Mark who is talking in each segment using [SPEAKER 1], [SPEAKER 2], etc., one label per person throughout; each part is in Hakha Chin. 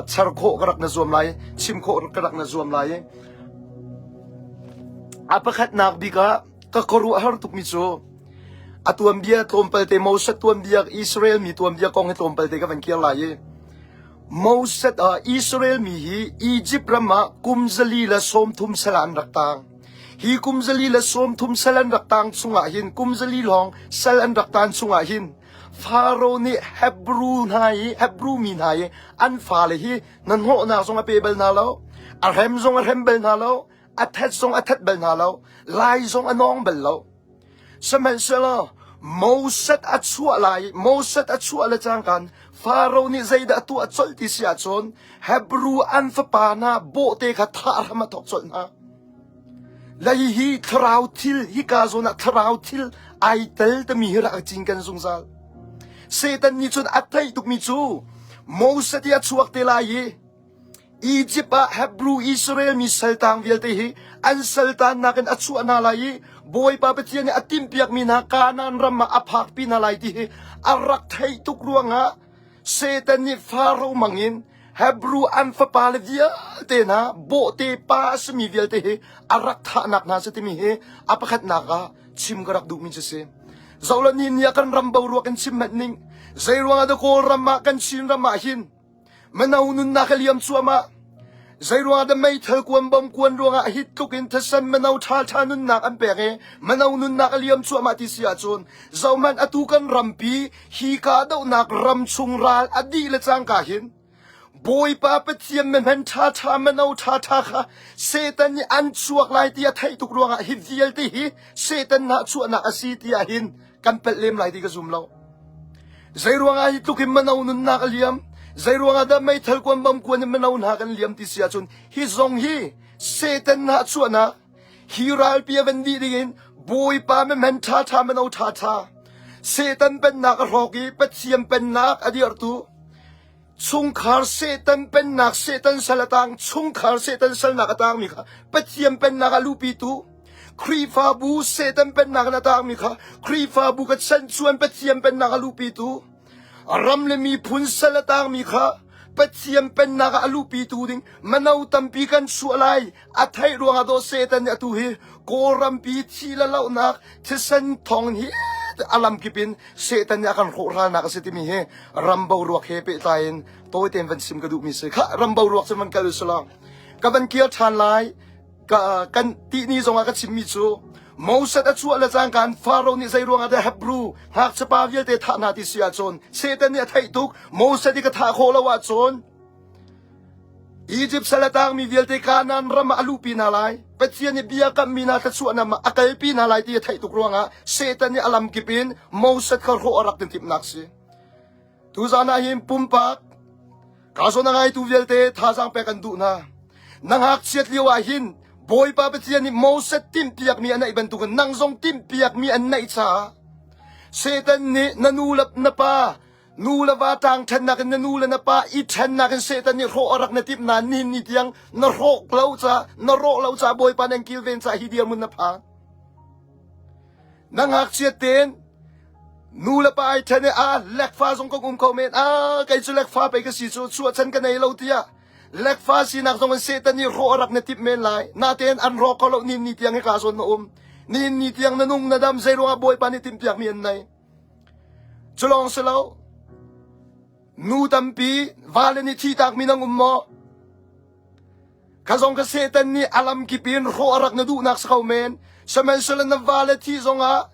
[SPEAKER 1] Char khawh ka rak na zuam lai, chim khawh ka rak na zuam lai. A pakhatnak bik ah ka khuaruahhar tukmi cu a tuanbia tlawmpal te Moses tuanbia Israel mi tuanbia kong hi tlawmpal te ka van kir lai i Moses ah Israel mi hi Egypt ram ah kum zali le 30 sal ah an rak tang. Hi kum zali le 30 sal an rak tang chungah hin kum zali lawng sal an rak tan chungah hin Faro nih Hebrew hna i Hebrew mi hna i an fale hi hnahnawhnak zong a pe bal hna lo, a hrem zong a hrem bal hna lo, a that zong a that bal hna lo, lai zong a nawng bal lo. Sihmanhsehlaw Moses a chuah lai, Moses a chuah le cangkan Faro nih zeidah a tuah colh ti si ahcun Hebrew an fapa hna bawhte kha thah hram a thawk colh hna. Le hihi thlarau thil, hika zawn ah thlarau thil ai tel timi hi rak cinken zungzal. Satan nih cun a theih tukmi cu Moses hi a chuak te lai i Egypt ah Hebrew Israel mi saltang vialte hi an saltannak in a chuah hna lai i Bawipa Pathian nih a timhpiakmi hna Kanaan ram ah a phakpi hna lai ti hi a rak theih tuk ruangah Satan nih Faro mangin Hebrew an fapale vialte hna bawhte pa a simi vialte hi a rak thahnak hna si timi hi a pakhatnak ah chim ka rak duhmi cu si. Zohla ni ni ah kan ram boruak in chim hmanh ning zei ruangah dah Kawlram ah kan Chin ram ah hin mino nunnak a liam cuahmah zei ruangah dah meithal kuan bom kuan ruangah hi tluk in thisen mino ṭha ṭha nunnak an pek i mino nunnak a liam cuahmah ti si ahcun zohhmanh atu kan rampi hi kahdohnak ram chung ral a dih le cangka hin Bawipa Pathian mehman ṭhaṭha mano ṭhaṭha kha Satan nih an chuak lai ti a theih tuk ruangah hi vialte hi Satan nah chuahnak a si tiah hin kan palh lem lai ti ka zum lo. Zei ruangah hi tluk in mano nunnak a liam? Zei ruangah dah meithal kuan bom kuan in mano hna kan liam ti si ahcun hi zong hi Satan nah chuahnak Hi ralpi a van dih dingin Bawipa mehman ṭhaṭha mano ṭhaṭha Satan pennak a hrawk i Pathian pennak a dirhtu chungkhar Satan pennak Satan sal a tang chungkhar Satan salnak a tangmi kha Pathian pennak a luhpitu Khrihfabu Satan pennak in a tangmi kha Khrihfabu ka chan chuan Pathian pennak a luhpitu ram le miphun sal a tangmi kha Pathian pennak ah a luhpitu ding mano tampi kan chuah lai a theih ruangah dawh Satan nih atu hi Kawlrampi thi le lohnak thisen thawng hi a lamkip in Satan nih a kan hrawhralnak a si timi hi ram boruak he pehtlai in tawi tein van chim ka duhmi si kha ram boruak cu van kal usulaw ka van kir ṭhan lai ka kan tihni zongah ka chimmi cu Moses a chuah le cangka in Faro nih zei ruangah dah Hebrew ngakchia pa vialte thah hna ti si ahcun Satan nih a theih tuk Moses i ka thah khawh lo ahcun Egypt sal a tangmi vialte Kanaan ram ah a luhpi hna lai. Pathian nih bia kamhmi hna thluachuahnak ah a kalpi hna lai ti a theih tuk ruangah Satan nih a lamkip in Moses kha hrawh a rak timhnak si. Tuzan ah hin pumpak ka zawn a ngaitu vialte thazaang pek an duh hna. Na ngakchiat lio ah hin Bawipa Pathian nih Moses timhpiakmi a neih bantukin nang zong timhpiakmi an neih caah Satan nih na nu le na pa nu le va ṭang ṭhennak in na nu le na pa i ṭhennak in Satan nih hrawh a rak na timh nain nihin ni tiang na hrawk lo ca na rawh lo ca Bawipa nan kilven ca hi dirhmun na phan. Na ngakchiat tein nu le pa ai ṭhen i a lekfa zong ka um kho men a kei cu lekfa pei ka si cu chuahchan ka nei lo tiah lekfa sinak zong in Satan nih hrawh a rak na timh men lai natein an rawk ko lo nihin ni tiang hika zawn na um nihin ni tiang na nung na dam zei ruangah Bawipa nih timhpiakmi an nei cu lawng si lo nu tampi vale nih thihtakmi nang um maw Kha zong kha Satan nih a lamkip in hrawh a rak na duhnak si kho men. Sihmanhsehlaw na vale thi zongah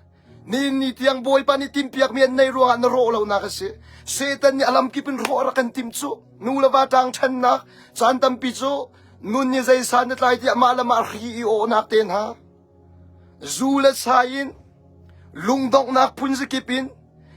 [SPEAKER 1] nihin ni tiang Bawipa nih timhpiakmi an nei ruangah na rawh lonak a si. Satan nih a lamkip in hrawh a rak kan timh cu. Nu le va ṭang ṭhennak caan tampi cu nun nih zeisa na tlai tiah mah le mah hri i awhnak te hna. Zu le sa in lungdonghnak phunzakip in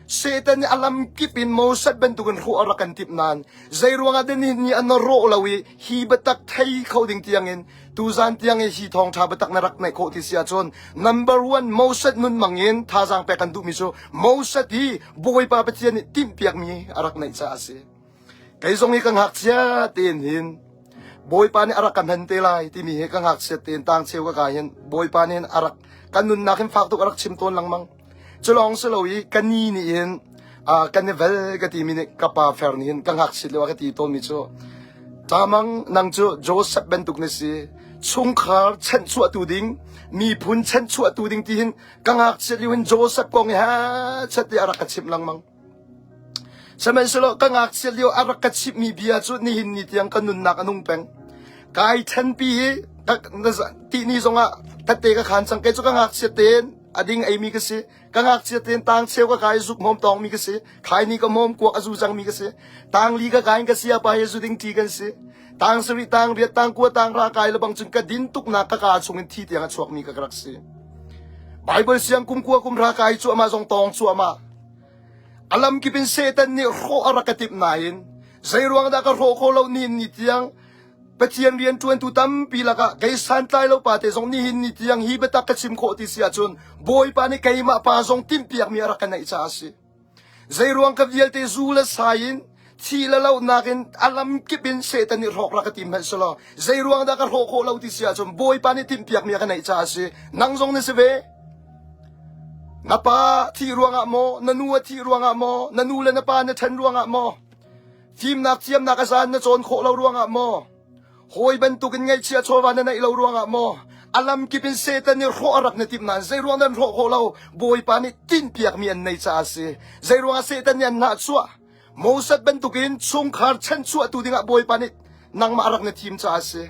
[SPEAKER 1] Satan nih a lamkip in Moses bantukin hrawh a rak kan timh nain zeiruangah dah nihin ni an rawh lo i hi biatak thei kho ding tiangin tuzan tiang i hi thawngṭha biatak na rak neih khawh ti si ahcun number one Moses nun mangin thazaang pek kan duhmi cu Moses hi Bawipa Pathian nih timhpiakmi a rak neih caah a si. Kei zong hi ka ngakchia tein hin Bawipa nih a rak ka hman te lai timi hi ka ngakchia tein tang cheu ka kai hin Bawipa nih a rak kan nunnak hin fak tuk a rak chim tawn lengmang. Cu lawng si lo i ka ni nih hin kan i vel ka timi nih ka pa fer nih hin ka ngakchiat lio ah ka ti tawnmi cu. Tamang nang cu Joseph bantuk na si. Chungkhar chanhchuahtu ding, miphun chanhchuahtu ding ti hin ka ngakchiat lio hin Joseph kong hi ha chat ti a rak ka chimh lengmang. Sihmanhsehlaw ka ngakchiat lio a rak ka chimhmi bia cu nihin ni tiang ka nunnak a nung peng. Kai ṭhenpi hi ti ni zongah tette ka khan cang. Kei cu ka ngakchiat tein a ding eimi ka si. Ka ngakchia tein tang cheu ka kai zuk hmawm tawngmi ka si. Khaini ka hmawm kuak a zu cangmi ka si. Tang li ka kai in ka sia pa he zu ding ṭi kan si. Tang sarih, tang riat, tang kua, tang ra kai le bang cun ka din tuknak ka kaa chungin thi tiang a chuakmi ka rak si. Bible siang kum kua kum ra kai cu amah zong tawng cu amah. A lam kip in Satan nih hrawh a rak ka timh nain zei ruang dah ka hrawh khawh lo ni ni tiang Pathian rianṭuantu tampi lakah kei santlai lo pa te zong nihin ni tiang hi biatak ka chim khawh ti si ahcun Bawipa nih keimah pa zong timhpiakmi a rak ka neih caah a si. Zeiruang ka vialte zu le sai in thi le lohnak in a lam kip in Satan nih hrawk rak ka tim hmanh selaw zeiruang dah ka hrawh khawh lo ti si ahcun Bawipa nih timhpiakmi a ka neih caah a si. Nang zong na si ve. Na pa thih ruangah maw, na nu a thih ruangah maw, na nu le na pa na ṭhen ruangah maw, Fimnak thiamnak a zan na cawn khawh lo ruangah maw? Hawi bantukin ngaihchia chawva na neih lo ruangah maw? A lamkip in Satan nih hrawh a rak na timh nain zeiruang nan hrawh khawh lo? Bawipa nih tinhpiakmi an nei caah a si. Zeiruangah Satan nih an hnahchuah? Moses bantukin chungkhar chanchuahtu dingah Bawipa nih nangmah a rak na thim caah a si.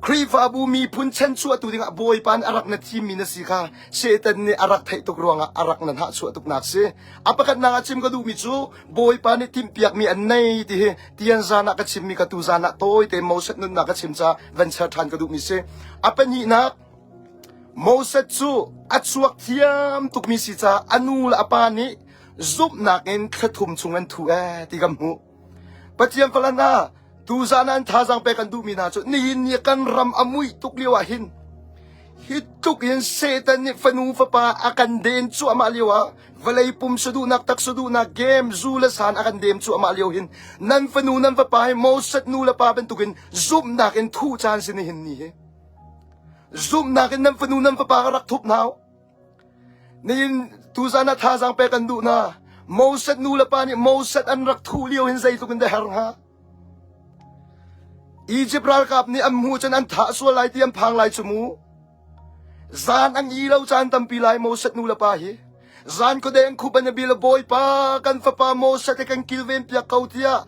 [SPEAKER 1] Khrihfabu miphun chanchuahtu dingah Bawipa nih a rak na thimmi na si kha Satan nih a rak theih tuk ruangah a rak na hnahchuah tuknak si. A pakhatnak ah chim ka duhmi cu Bawipa nih timhpiakmi an nei ti hi tian zan ah ka chimmi ka tu zan ah tawi tein Moses nunnak ka chim ca van share ṭhan ka duhmi si. A pahnihnak Moses cu a chuak thiam tukmi si caah a nu le a pa nih zumhnak in thla thum chung an thu ee ti kan hmuh. Pathian falan ah tuzan ah an thazaang pek an duhmi hna cu nihin ni kan ram a muih tuk lio ah hin hi tluk in Satan nih fanu fapa a kan den cuahmah lio ah vawlei pum saduhnak tak saduhnak game zu le san a kan dem cuahmah lio hin nan fanu nan fapa hi Moses nu le pa bantukin zumhnak in thuh caan si nihin ni hi zumhnak in nan fanu nan fapa ka rak thup hna nihin tuzan ah thazaang pek an duh hna Moses nu le pa nih Moses an rak thuh lio hin zeitluk in dah her hnga Egypt ralkap nih an hmuh cun an thah sual lai ti an phang lai cu mu Zan an i lo caan tampi lai Moses nu le pa hi. Zan khuadeng khup an i bil Bawipa kan fapa Moses he kan kilven piak ko tiah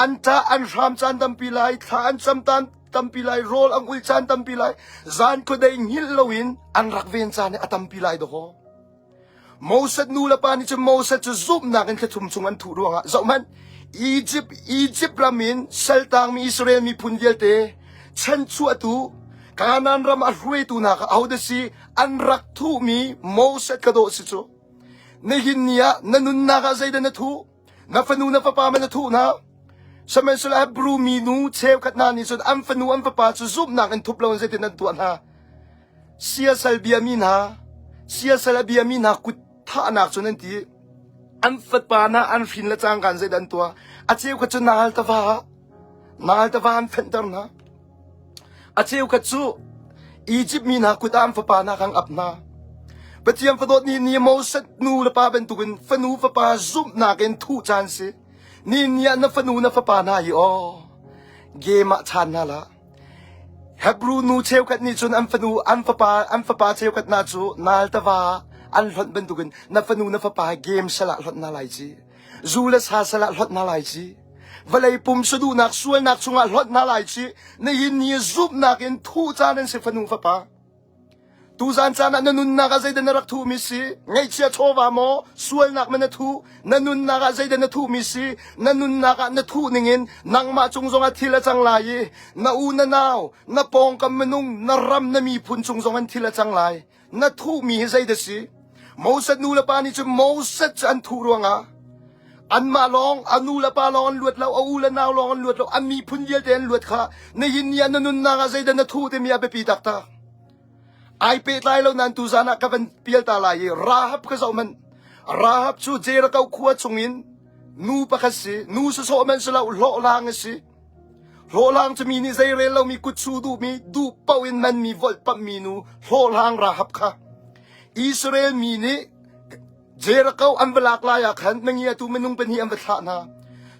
[SPEAKER 1] an ṭah an hram caan tampi lai thla an cam tan tampi lai rawl an ul caan tampi lai zan khuadei hngilh loin an rak ven caan hi a tampi lai dawkaw. Moses nu le pa nih cun Moses cu zumhnak in thlathum chung an thuh ruangah zohhmanh Egypt Egypt ram in saltangmi Israel miphun vialte chanchuahtu Kanaan ram a hruaitu hna kha ahodah si an rak thuhmi Moses ka dawh si cu nihin ni ah na nunnak ah zeidah na thuh na fanu na fapa man na thuh hna sihmanhsehlaw Hebrew minu cheukhat hna nih cun an fanu an fapa cu zumhnak in thup loin zeitin an tuah hna Siasal biami hna, siasal a biami hna kut thahnak cun an ti. An fapa hna an hrin le cangka in zeidah an tuah? A cheukhat cu nal tava, nal tava an fenhter hna. A cheukhat cu Egypt mi hna kut ah an fapa hna kha an ap hna. Pathian fadawt nih ni Moses nu le pa bantukin fanu fapa zumhnak in thuh caan si. Ni ni ah na fanu na fapa hna hi aw game ah chan hna lah. Hebru nu cheukhat nih cun an fanu an fapa an fapa cheukhat hna cu nal tava an hlonh bantukin na fanu na fapa game sal ah hlonh hna lai ci zu le sa sal ah hlonh hna lai ci vawlei pum saduhnak sualnak chungah hlonh hna lai ci nihin ni zumhnak in thuh caan an si fanu fapa Tuzan caan ah na nunnak ah zeidah na rak thuhmi si? Ngaihchia chawva maw? Sualnak ma na thuh? Na nunnak ah zeidah na thuhmi si? Na nunnak ah na thuh ningin nangmah cung zongah thil a cang lai i na u na nau, na pawngkam minung, na ram, na miphun cung zong an thil a cang lai. Na thuhmi hi zeidah si? Moses nu le pa nih cun Moses cu an thuh ruangah anmah lawng a nu le pa lawng an luat lo a u le nau lawng an luat lo an miphun vialte an luat kha nihin ni ah na nunnak ah zeidah na thuh timi a biapi taktak ai pehtlai lo nain tuzan ah ka van pial ta lai i Rahab ka zoh hmanh Rahab cu Jericho khua chungin nu pakhat si nu sawsawh hmanh si lo hlawhhlang a si hlawhhlang cu mi nih zei rel lomi kutsu duhmi duh paoh in manmi volhpamhmi nu hlawhhlang Rahab kha Israel mi nih Jericho an va lak lai ah khan mangiatu minung pahnih an va thlah hna.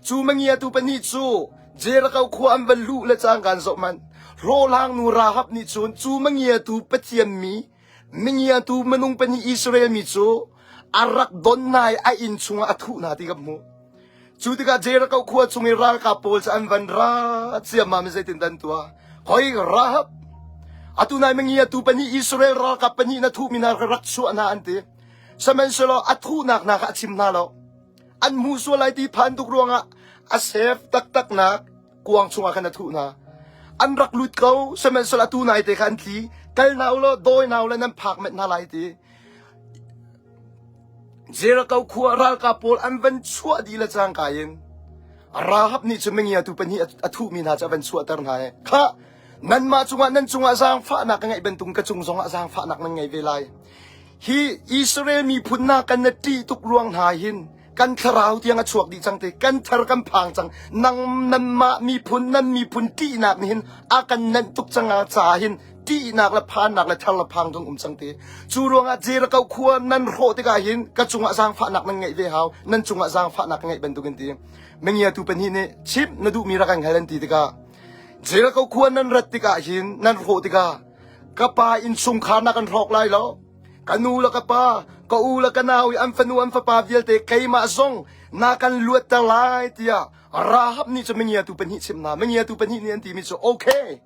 [SPEAKER 1] Cu mangiatu pahnih cu Jericho khua an va luh le cangka in zoh hmanh. Hlawhhlang nu Rahab nih cun cu mangiatu Pathian mi, mangiatu minung pahnih Israel mi cu a rak don hna i a inn chungah a thuh hna ti ka hmuh. Cu tikah Jericho khua chung i ralkap pawl cu an van ra ciammam i zeitindah an tuah? Hoi Rahab, atu nai mangiatu pahnih Israel ralkap pahnih na thuhmi hna rak chuah hna an ti. Sihmanhsehlaw a thuhnak hna kha a chim hna lo. An hmu sual lai ti phan tuk ruangah a sef taktaknak kuang chungah khan a thuh hna. An rak lut ko, sihmanhsehlaw atu nai te kha an tli. Kal hna u law dawi hna u law nan phak met hna lai ti. Jericho khua ralkap pawl an van chuah dih le cangka in Rahab nih cun mingiatu pahnih a thuhmi hna cu a van chuahter hna i khah nanmah cungah nan cungah zaangfahnak ka ngeih bantuk ka cung zongah zaangfahnak nan ngei ve lai. Hi Israel miphun hna kan na ṭih tuk ruang hna hin kan thlarau tiang a chuak dih cang te kan ther kan phang cang nang nanmah miphun nan miphun ṭihnak nih hin a kan nanh tuk cang a caah hin ṭihnak le phannak le ther le phang zong um cang te cu ruangah Jericho khua nan hrawh tikah hin ka cungah zaangfahnak nan ngeih ve hau nan cungah zaangfahnak ka ngeih bantukin ti mengiatu pahnih nih chim na duhmi rak kan hal an ti tikah Jericho khua nan rat tikah hin nan hrawh tikah Ka pa innchungkhar na kan hrawk lai lo. Ka nu le ka pa, ka u le ka nau i an fanu an fapa vialte keimah zong na kan luatter lai tiah Rahab nih cu mingiatu pahnih chimh hna. Mingiatu pahnih nih an timi cu okay.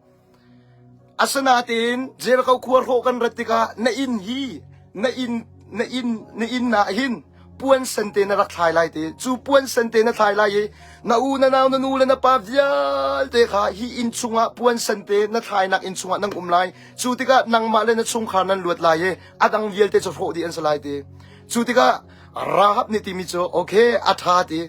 [SPEAKER 1] Asinain Jericho khua hrawh kan rat tikah na inn hi na inn na inn na inn ah hin puan sente na rak thlai lai te cu puan sente na thlai lai i na u na nau na nu le na pa vialte kha hi inn chungah puan sente na thlainak inn chungah nang um lai cu tikah nangmah le na chungkhar nan luat lai i a dang vialte cu hrawh dih an si lai ti cu tikah Rahab nih timi cu okay a ṭha ti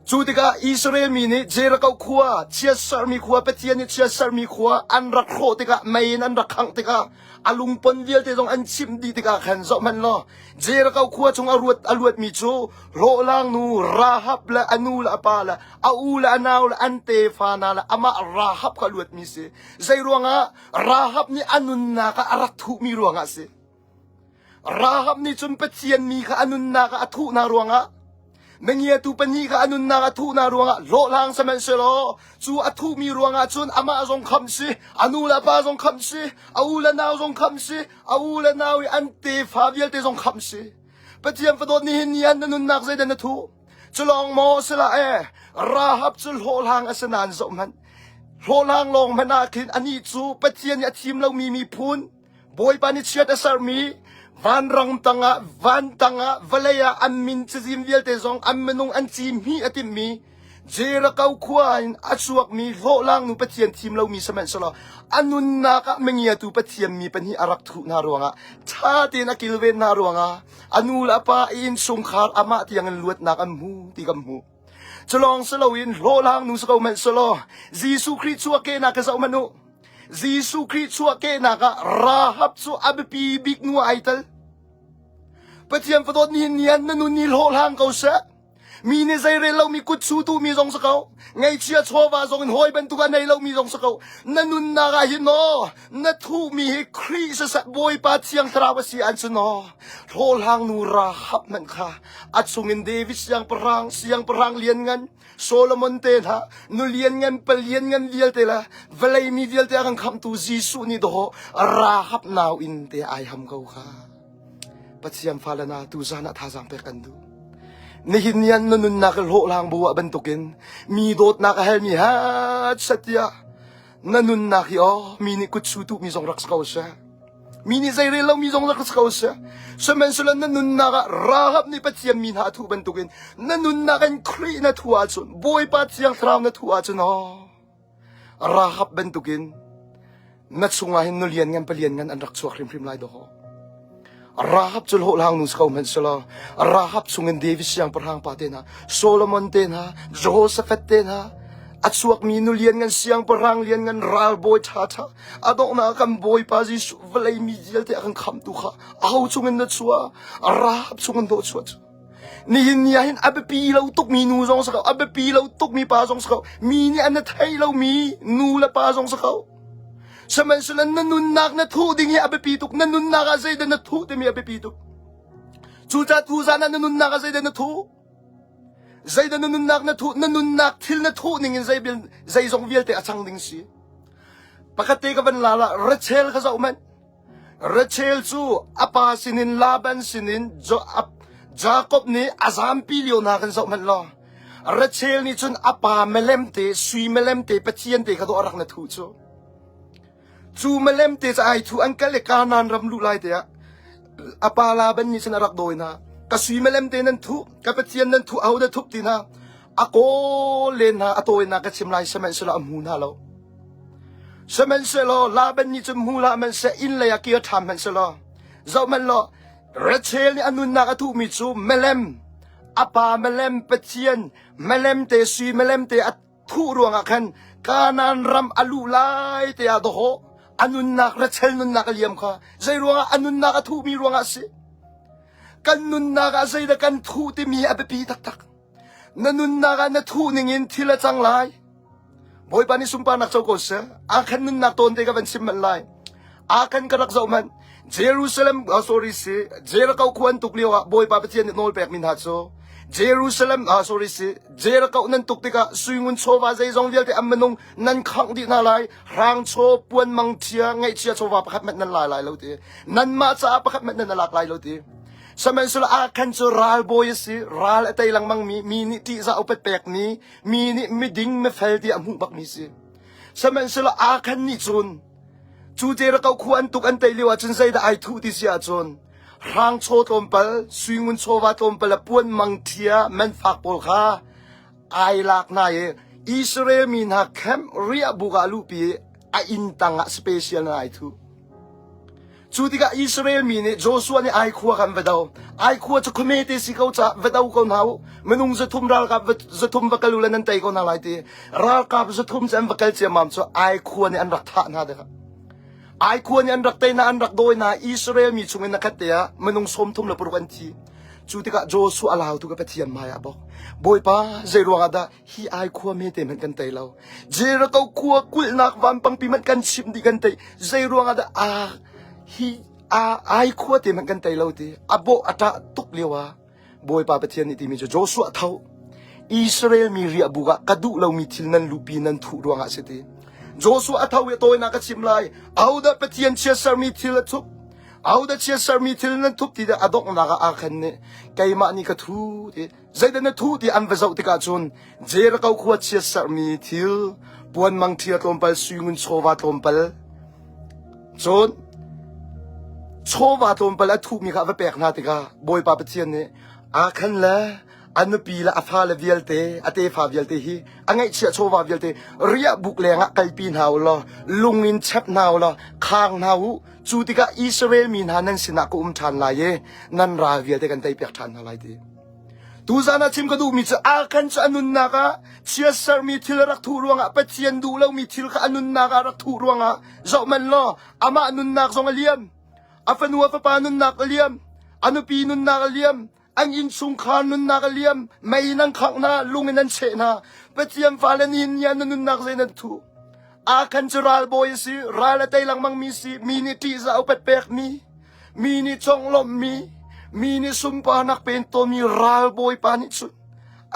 [SPEAKER 1] Cu tikah Israel mi nih Jericho khua, chiatsermi khua, Pathian nih chiatsermi khua an rak hrawh tikah, mei in an rak khangh tikah, a lungpon vialte zong an chimh dih tikah khan zohhmanh law, Jericho khua chung a ruat a luatmi cu hlawhlang nu Rahab le a nu le a pa le a u le a nau le an tefa hna le amah Rahab kha a luatmi si. Zei ruangah Rahab nih a nunnak ah a rak thuhmi ruangah a si. Rahab nih cun Pathian mi kha a nunnak ah a thuh hna ruangah mengiatu pahnih kha a nunnak a thuh hna ruangah hlawhhlang sihmanhsehlaw cu a thuhmi ruangah cun amah zong khamh si, a nu le a pa zong khamh si, a u le nau zong khamh si, a u le nau i an tefa vialte zong khamh si. Pathian fadawt nihin ni ah na nunnak zeidah na thuh? Cu lawng maw si lah e, Rahab cu hlawhhlang a si nain zohhmanh. Hlawhhlang lawng hmanh ah khin anih cu Pathian nih a thim lomi miphun, Bawipa nih chiat a sermi vanrang tangah van tangah vawlei ah an min cazin vialte zong an minung an ci hmi a timhmi Jericho khua in a chuakmi hlawhlang nu Pathian thim lomi sihmanhsehlaw a nunnak ah mingiatu Pathian mi pahnih a rak thuh hna ruangah ṭha tein a kilven hna ruangah a nu le a pa i innchungkhar amah tiangin luatnak an hmu ti kan hmuh. Cu lawng si loin hlawhlang nu si ko hmanh selaw Jesuh Khrih chuahkehnak ka zoh hmanh u. Jesuh Khrih chuahkehnak ah Rahab cu a biapi bik nu ai tel. Pathian fadawt nihin ni ah na nun hi hlawhhlang ko seh. Mi nih zeirel lomi kut su duhmi zong si ko. Ngeichia chawva zong in hawi bantuk a nei lomi zong si ko. Na nunnak ah hin aw, na thuhmi hi Khrih siseh Bawipa Thiang Thlarau a si an si naw. Hlawhhlang nu Rahab hmanh kha a chungin David siangpahrang, siangpahrang lianngan, Solomon te hna, nu lianngan pa lianngan vialte le vawlei mi vialte a kan khamhtu Jesuh nih dawh Rahab nau in te ai ham ko kha. Pathian fale na tu zan ah thazaang pek kan duh. Nihin ni an na nunnak hlawhhlang bu ah bantukin mi dawtnak a helmi hat satiah na nunnak hi aw mi nih kut su tu mi zong rak si ko seh. Mi nih zeirel lomi zong rak si ko seh. Sihmanhsehlaw na nunnak ah Rahab nih Pathian mi hna a thuh bantukin na nunnak in Khrih na thuh ahcun Bawipa Thiang Thlarau na thuh ahcun aw Rahab bantukin na chungah hin nu lianngan palian ngan an rak chuak hrimhrim lai dawh. Rahab cu hlawhhlang nu si ko hmanh selaw Rahab chungin David siangpahrang pa te hna, Solomon te hna, Jehoshaphat te hna, a chuakmi nu lianngan siangpahrang lianngan ralbawi ṭhaṭha a donghnak kan Bawipa Jesuh vawlei mi vialte a kan khamhtu kha aho chungin na chuah Rahab chungin dawh chuah cu nihin ni ah hin a biapi lo tukmi nu zong si ko a biapi lo tukmi pa zong si ko mi nih an na thei lomi nu le pa zong si ko Sihmanhsehlaw na nunnak na thuh ding hi a biapi tuk. Na nunnak ah zeidah na thuh timi a biapi tuk. Cucaah tuzaan ah na nunnak ah zeidah na thuh? Zeidah na nunnak na thuh, na nunnak thil na thuh ning in zei zeizong vialte a cang ding si. Pakhat te ka van la la, Rachel kha zoh hmanh. Rachel cu a pa sinin Laban sinin Jakob nih a zampi lio hna kan zoh hmanh law. Rachel nih cun a pa melem te, sui melem te, Pathian te kha dawh a rak na thuh cu. Cu milem te cu ai thu an kal i Kanaan ram luh lai te ah a pa Laban nih cun a rak dawi hna. Ka sui milem te nan thuh, ka Pathian nan thuh, ahodah thup ti hna. A kawl len hna, a tawinak ka chim lai, sihmanhsehlaw a hmu hna lo. Sihmanhsehlaw Laban nih cun hmu hlah hmanhseh inn lei ah kir ṭhan hmanhsehlaw zohhmanh law Rachel nih a nunnak a thuhmi cu milem, a pa milem Pathian milem te sui milem te a thuh ruangah khan Kanaan ram a luh lai te ah dawhawh a nunnak Rachel nunnak a liam kha zei ruangah a nunnak a thuhmi ruangah a si. Kan nunnak ah zeidah kan thuh timi a biapi taktak. Na nunnak ah na thuh ningin thil a cang lai. Bawipa nih sunparnak co ko seh. Akhan nunnak tawn te ka van chim manh lai. Akhan ka rak zoh hmanh. Jerusalem, oh, sorry si, Jericho khua an tuk lio ah Bawipa Pathian nih nawl pekmi hna cu Jerusalem, ah sorry si, Jericho nan tuk tikah suingun chawva zeizong vialte an minung nan khangh dih hna lai, rang chaw, puan mang ṭhia, ngaihchia chawva pakhat hmanh nan lai lai lo ti. Nanmah caah pakhat hmanh nan lak lai lo ti. Sihmanhsehlaw Akhan cu ralbawi a si, ral a tei lengmang mi, mi nih ṭihzah upat pekmi, mi nih miding mifel tiah hmuh bakmi si. Sihmanhsehlaw Akhan nih cun Cu Jericho khua an tuk an tei lio ahcun zeidah ai thuh ti si ahcun hrang chaw tlawmpal, suingun chawva tlawmpal le puan mangṭhia manfak pawl kha ai lak hna i Israel mi hna camp riahbuk ah a luhpi i a inn tangah special in ai thuh. Cu tikah Israel mi nih Joshua nih Ai khua kha an va do. Ai khua cu khuamete si ko caah va do ko hna u. Minung 300 ralkap 300 va kal u le nan tei ko hna lai ti. Ralkap 300 cu an va kal ciammam cu Ai khua nih an rak thah hna tikah. Ai khua nih an rak tei hna, an rak dawi hna. Israel mi chungin na khat te ah minung 36 an thi. Cu tikah Joshua a lautu ka Pathian hmai ah bawk. Bawipa, zei ruangah dah hi ai khua mete hmanh kan tei lo Jericho khua kulhnak vampangpi hmanh kan chimh dih kan tei zei ruangah dah a hi a ai khua te hmanh kan tei lo ti a bawh a ṭah tuk lio ah Bawipa Pathian nih timi cu Joshua tho Israel mi riahbuk ah ka duh lomi thil nan luhpi nan thuh ruangah si ti Joshua a tho i tawinak ka chim lai ahodah Pathian chiatsermi thil a thup ahodah chiatsermi thil nan thup ti dah a donghnak ah Akhan nih keimah nih ka thu ti Zeidah na thuh ti an va zoh tikah cun Jericho khua chiatserhmi thil puan mangṭhia tlawmpal suingun chawva tlawmpal cun chawva tlawmpal a thuhmi kha a va pek hna tikah Bawipa Pathian nih Akhan le a nupi le a fale vialte a tefa vialte hi a ngeihchiah chawva vialte riahbuk lengah kalpi hna u law lung in chep hna u law khang hna u cu tikah Israel mi hna nan sinah ka um ṭhan lai i nan ral vialte kan teipiak ṭhan hna lai ti. Tuzan ah chim ka duhmi cu Akhan cu a nunnak ah chiatsermi thil a rak thuh ruangah Pathian duh lomi thil kha a nunnak ah rak thuh ruangah zohhmanh law amah nunnak zong a liam. A fanu a fapa nunnak a liam. A nupi nunnak a liam. An innchungkhar nunnak a liam. Mei in an khangh hna, lung in an cheh hna. Pathian fale nihin ni ah na nunnak zei nan thuh? Akhan cu ralbawi a si, ral a tei lengmangmi si, mi nih ṭihzah upat pekmi. Mi nih conglawmhmi, mi nih sunparnak pen tawnmi ralbawipa nih cun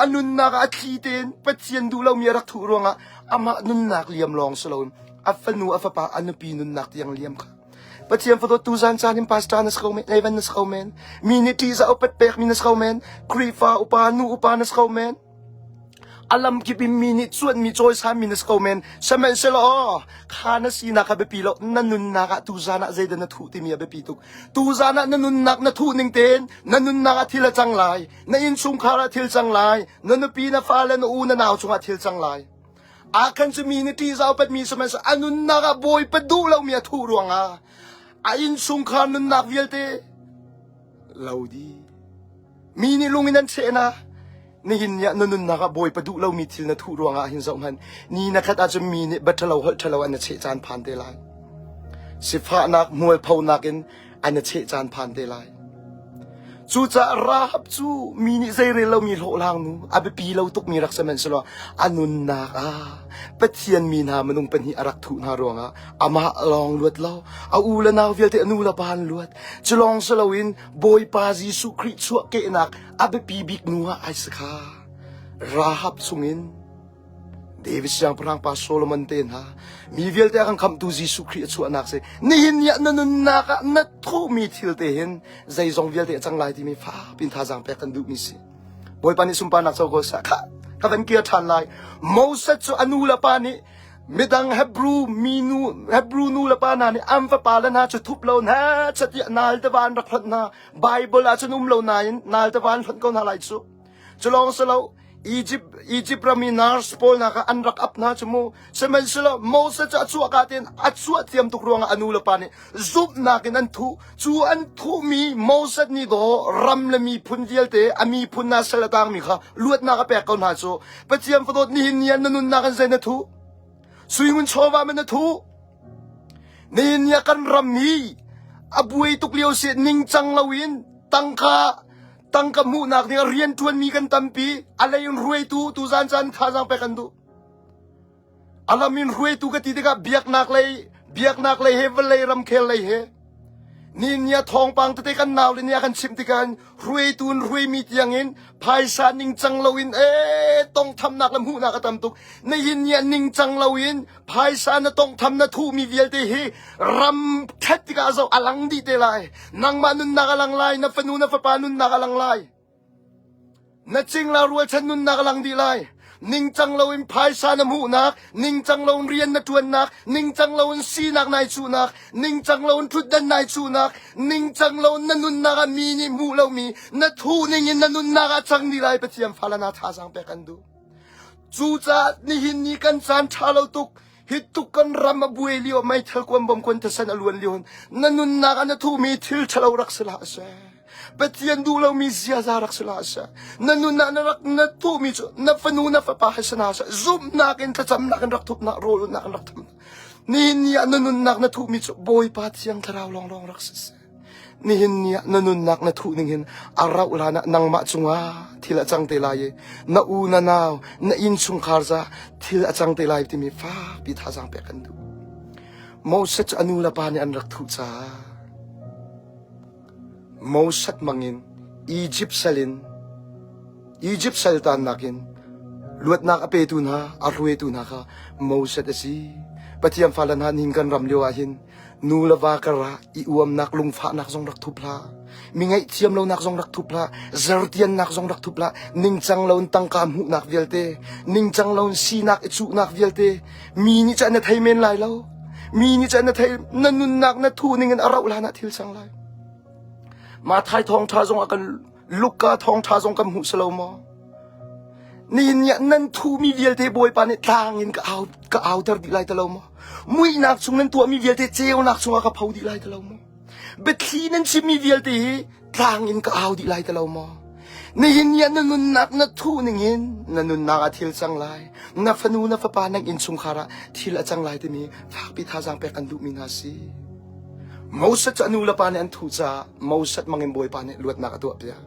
[SPEAKER 1] a nunnak ah a thli tein Pathian duh lomi a rak thuh ruangah amah nunnak liam lawng si loin a fanu a fapa a nupi nunnak tiang liam kha Pathian fadawt tuzan caan in pastor na si ko men, Evan na si ko men, mi nih ṭihzah upat pekmi na si ko men, Khrihfa upa nu upa na si ko men, A lamkip in mi nih cuanhmi cawisanmi na si ko men. Sihmanhsehlaw kha na sinak kha biapi lo. Na nunnak ah tuzan ah zeidah na thuh timi a biapi tuk. Tuzan ah na nunnak na thuh ning tein na nunnak ah thil a cang lai. Na innchungkhar ah thil cang lai. Na nupi, na fale, na u, na nau cungah thil cang lai. Akhan cu mi nih ṭihzah upatmi sihmanhsehlaw a nunnak ah Bawipa duh lomi a thuh ruangah a innchungkhar nunnak vialte lo dih. Mi nih lung in an cheh na. Nihin ni ah na nunnak ah Bawipa duh lomi thil na thuh ruangah hin zoh hmanh. Ni na khat ahcun mi nih bia ṭhalo holh ṭhalo an na cheh caan phan te lai. Sifahnak, mualphonak in an na cheh caan phan te lai. Cucaah Rahab cu mi nih zeirel lomi hlawhhlang nu, a biapi lo tukmi rak sihmanhsehlaw a nunnak ah Pathian mi hna minung pahnih a rak thuh hna ruangah amah lawng luat lo, a u le nau vialte a nu le pa an luat. Cu lawng si loin Bawipa Jesuh Khrih chuahkehnak a biapi bik nu ah ai si kha. Rahab chungin David siangpahrang pa Solomon te hna mi vialte a kan khamhtu Jesuh Khrih a chuahnak si. Nihin ni ah na nunnak ah na thuhmi thil te hin zeizong vialte a cang lai timi fakpi in thazaang pek kan duhmi si. Bawipa nih sunparnak co ko seh. Khah, ka van kir ṭhan lai. Moses cu a nu le pa nih midang Hebrew minu Hebrew nu le pa hna nih an fapa le hna cu thup lo hna chatiah nal tiva an rak hlonh hna. Bible ah cun um lo nain nal tiva an hlonh ko hna lai cu. Cu lawng si lo Egypt Egypt ram i nurse pawl hna kha an rak ap hna cu mu. Sihmanhsehlaw Moses cu a chuahka tein a chuah thiam tuk ruangah a nu le pa nih zumhnak in an thuh. Cu an thuhmi Moses nih daw ram le miphun vialte a miphun hna sal a tangmi kha luatnak a pek ko hna cu. Pathian fadawt nihin ni ah na nunnak in zei na thuh? Sui ngun chawva man na thuh? Nihin ni ah kan ram hi a buai tuk lio si ningcang loin tangka tangka hmuhnak ding ah rianṭuanmi kan tampi. A lei in ruaitu tuzan caan thazaang pek an duh. A lam in hruaitu ka ti tikah biaknak lei biaknak lei he vawlei ramkhel lei he ni nia thawngpang tete kan nau le nia kan chimh tikah hruaitu in hruaimi tiangin phaisa ningcang loin e tongthamnak le hmuhnak a tam tuk nihin ni ah ningcang loin phaisa na tongtham na thuhmi vialte hi ram ṭhat tikah zoh a lang dih te lai nangmah nunnak a lang lai na fanu na fapa nunnak a lang lai Na cingla rualchan nunnak a lang dih lai. Ningcang loin phaisa na hmuhnak, ningcang loin rian na ṭuannak, ningcang loin sinak nai cuhnak, ningcang loin ṭhutdan nai cuhnak, ningcang loin na nunnak ah mi nih hmuh lomi na thuh ningin na nunnak ah cang dih lai Pathian fale na thazaang pek an duh. Cucaah nihin ni kan caan ṭha lo tuk. Hi tuk kan ram a buai lio meithal kuan bom kuan thisen a luan lio na nunnak ah na thuhmi thil ṭhalo rak si hlah seh. Pathian duh lomi ziaza rak si hlah seh. Na nun ah na rak na thuhmi cu na fanu na fapa he si hna seh. Zumhnak in thlacamnak in rak thupnak rawlulnak in rak thupnak. Nihin ni ah na nunnak na thuhmi cu Bawipa Thiang Thlarau lawnglawng rak si seh. Nihin ni ah na nunnak na thuh ning hin a rauh hlan ah nangmah cungah thil a cang te lai i na u na nau na innchungkhar ca thil a cang te lai timi fakpi thazaang pek kan duh. Moses cu a nu le pa nih an rak thuh caah Moses mangin Egypt sal in Egypt sal tannak in luatnak a petu hna a hruaitu hna kha Moses a si. Pathian fale hna nihin kan ram lio ah hin Nu le va karah i uamnak lungfahnak zong rak thup hlah. Mi ngaihthiam lonak zong rak thup hlah. Zertiannak zong rak thup hlah. Ningcang loin tangka hmuhnak vialte, ningcang loin sinak i cuhnak vialte, mi nih cun na thei men lai lo. Mi nih cun na thei na nunnak na thuh ning in a rauh hlan ah thil cang lai. Mathai thawngṭha zong ah kan Luka thawngṭha zong kan hmuh si lo maw? Nihin ni ah nan thuhmi vialte Bawipa nih tlang in ka au ka auter dih lai ti lo maw? Muihnak chung nan tuahmi vialte ceunak chungah ka pho dih lai ti lo maw? Biathli nan chimmi vialte hi tlang in ka au dih lai ti lo maw? Nihin ni ah na nunnak na thuh ningin na nunnak ah thil cang lai. Na fanu na fapa nan innchungkhar ah thil a cang lai timi fakpi thazaang pek an duhmi hna si. Moses cu a nu le pa nih an thuh caah Moses mangin Bawipa nih luatnak a tuahpiak.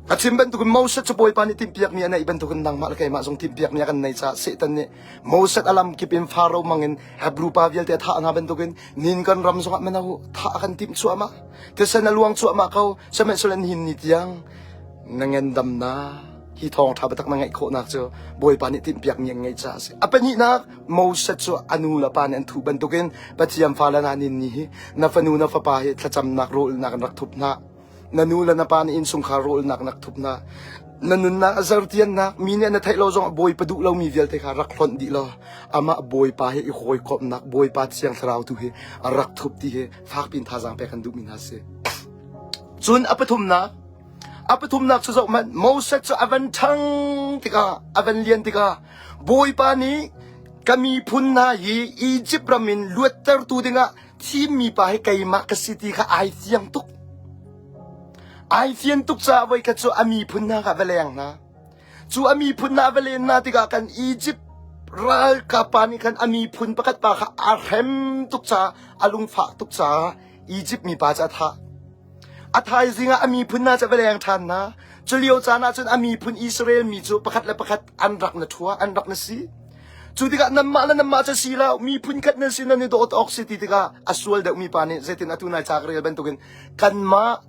[SPEAKER 1] A chim bantukin Moses cu Bawipa nih timhpiakmi a neih bantukin nangmah le keimah zong timhpiakmi a kan nei caah Satan nih Moses a lam kip in Faro mangin Hebrew pa vialte a thah hna bantukin nin kan ram zongah mino thah a kan timh cuahmah. Thisen a luang cuahmah ko. Sihmanhsehlaw nihin ni tiang na ngendamnak hi thawngṭha biatak na ngeih khawhnak cu Bawipa nih timhpiakmi an ngeih caah a si. A pahnihnak Moses cu a nu le pa nih an thuh bantukin Pathian fale hna nin ni hi na fanu na fapa hi thlacamnak rawlnak in rak thup hna. Na nu le na pa nih innchungkhar rawlnak in rak thup hna. Na nunnak a zertiannak mi nih na theih lo zong Bawipa duh lomi vialte kha rak hlonh dih law amah Bawipa he i hawikomhnak Bawipa Thiang Thlarau tu hi a rak thup ti hi fakpi in thazaang pek kan duhmi hna si. Cun a pathumnak A pathumnak cu zohhmanh, Moses cu a van ṭhang tikah, a van lian tikah, Bawipa nih ka miphun hna hi Izipt ram in luattertu dingah thimmi pa hi keimah ka si ti kha ai fiang tuk. Ai fian tuk caah voikhat cu a miphun hna kha va leng hna. Cu a miphun hna va len hna tikah kan Izipt ralkap pa nih khan a miphun pakhat pa kha a hrem tuk caah, a lungfah tuk caah Izipt mipa cu a thah. A thaizing ah a miphun hna cu a va leng ṭhan hna. Cu lio caan ah cun a miphun Israel mi cu pakhat le pakhat an rak na ṭhua, an rak na si. Cu tikah nanmah le nanmah cu si lo, miphun khat nan si, nan i dawt awk si ti tikah a sual deuhmi pa nih zeitin atu nai ca ka rel bantukin kanmah.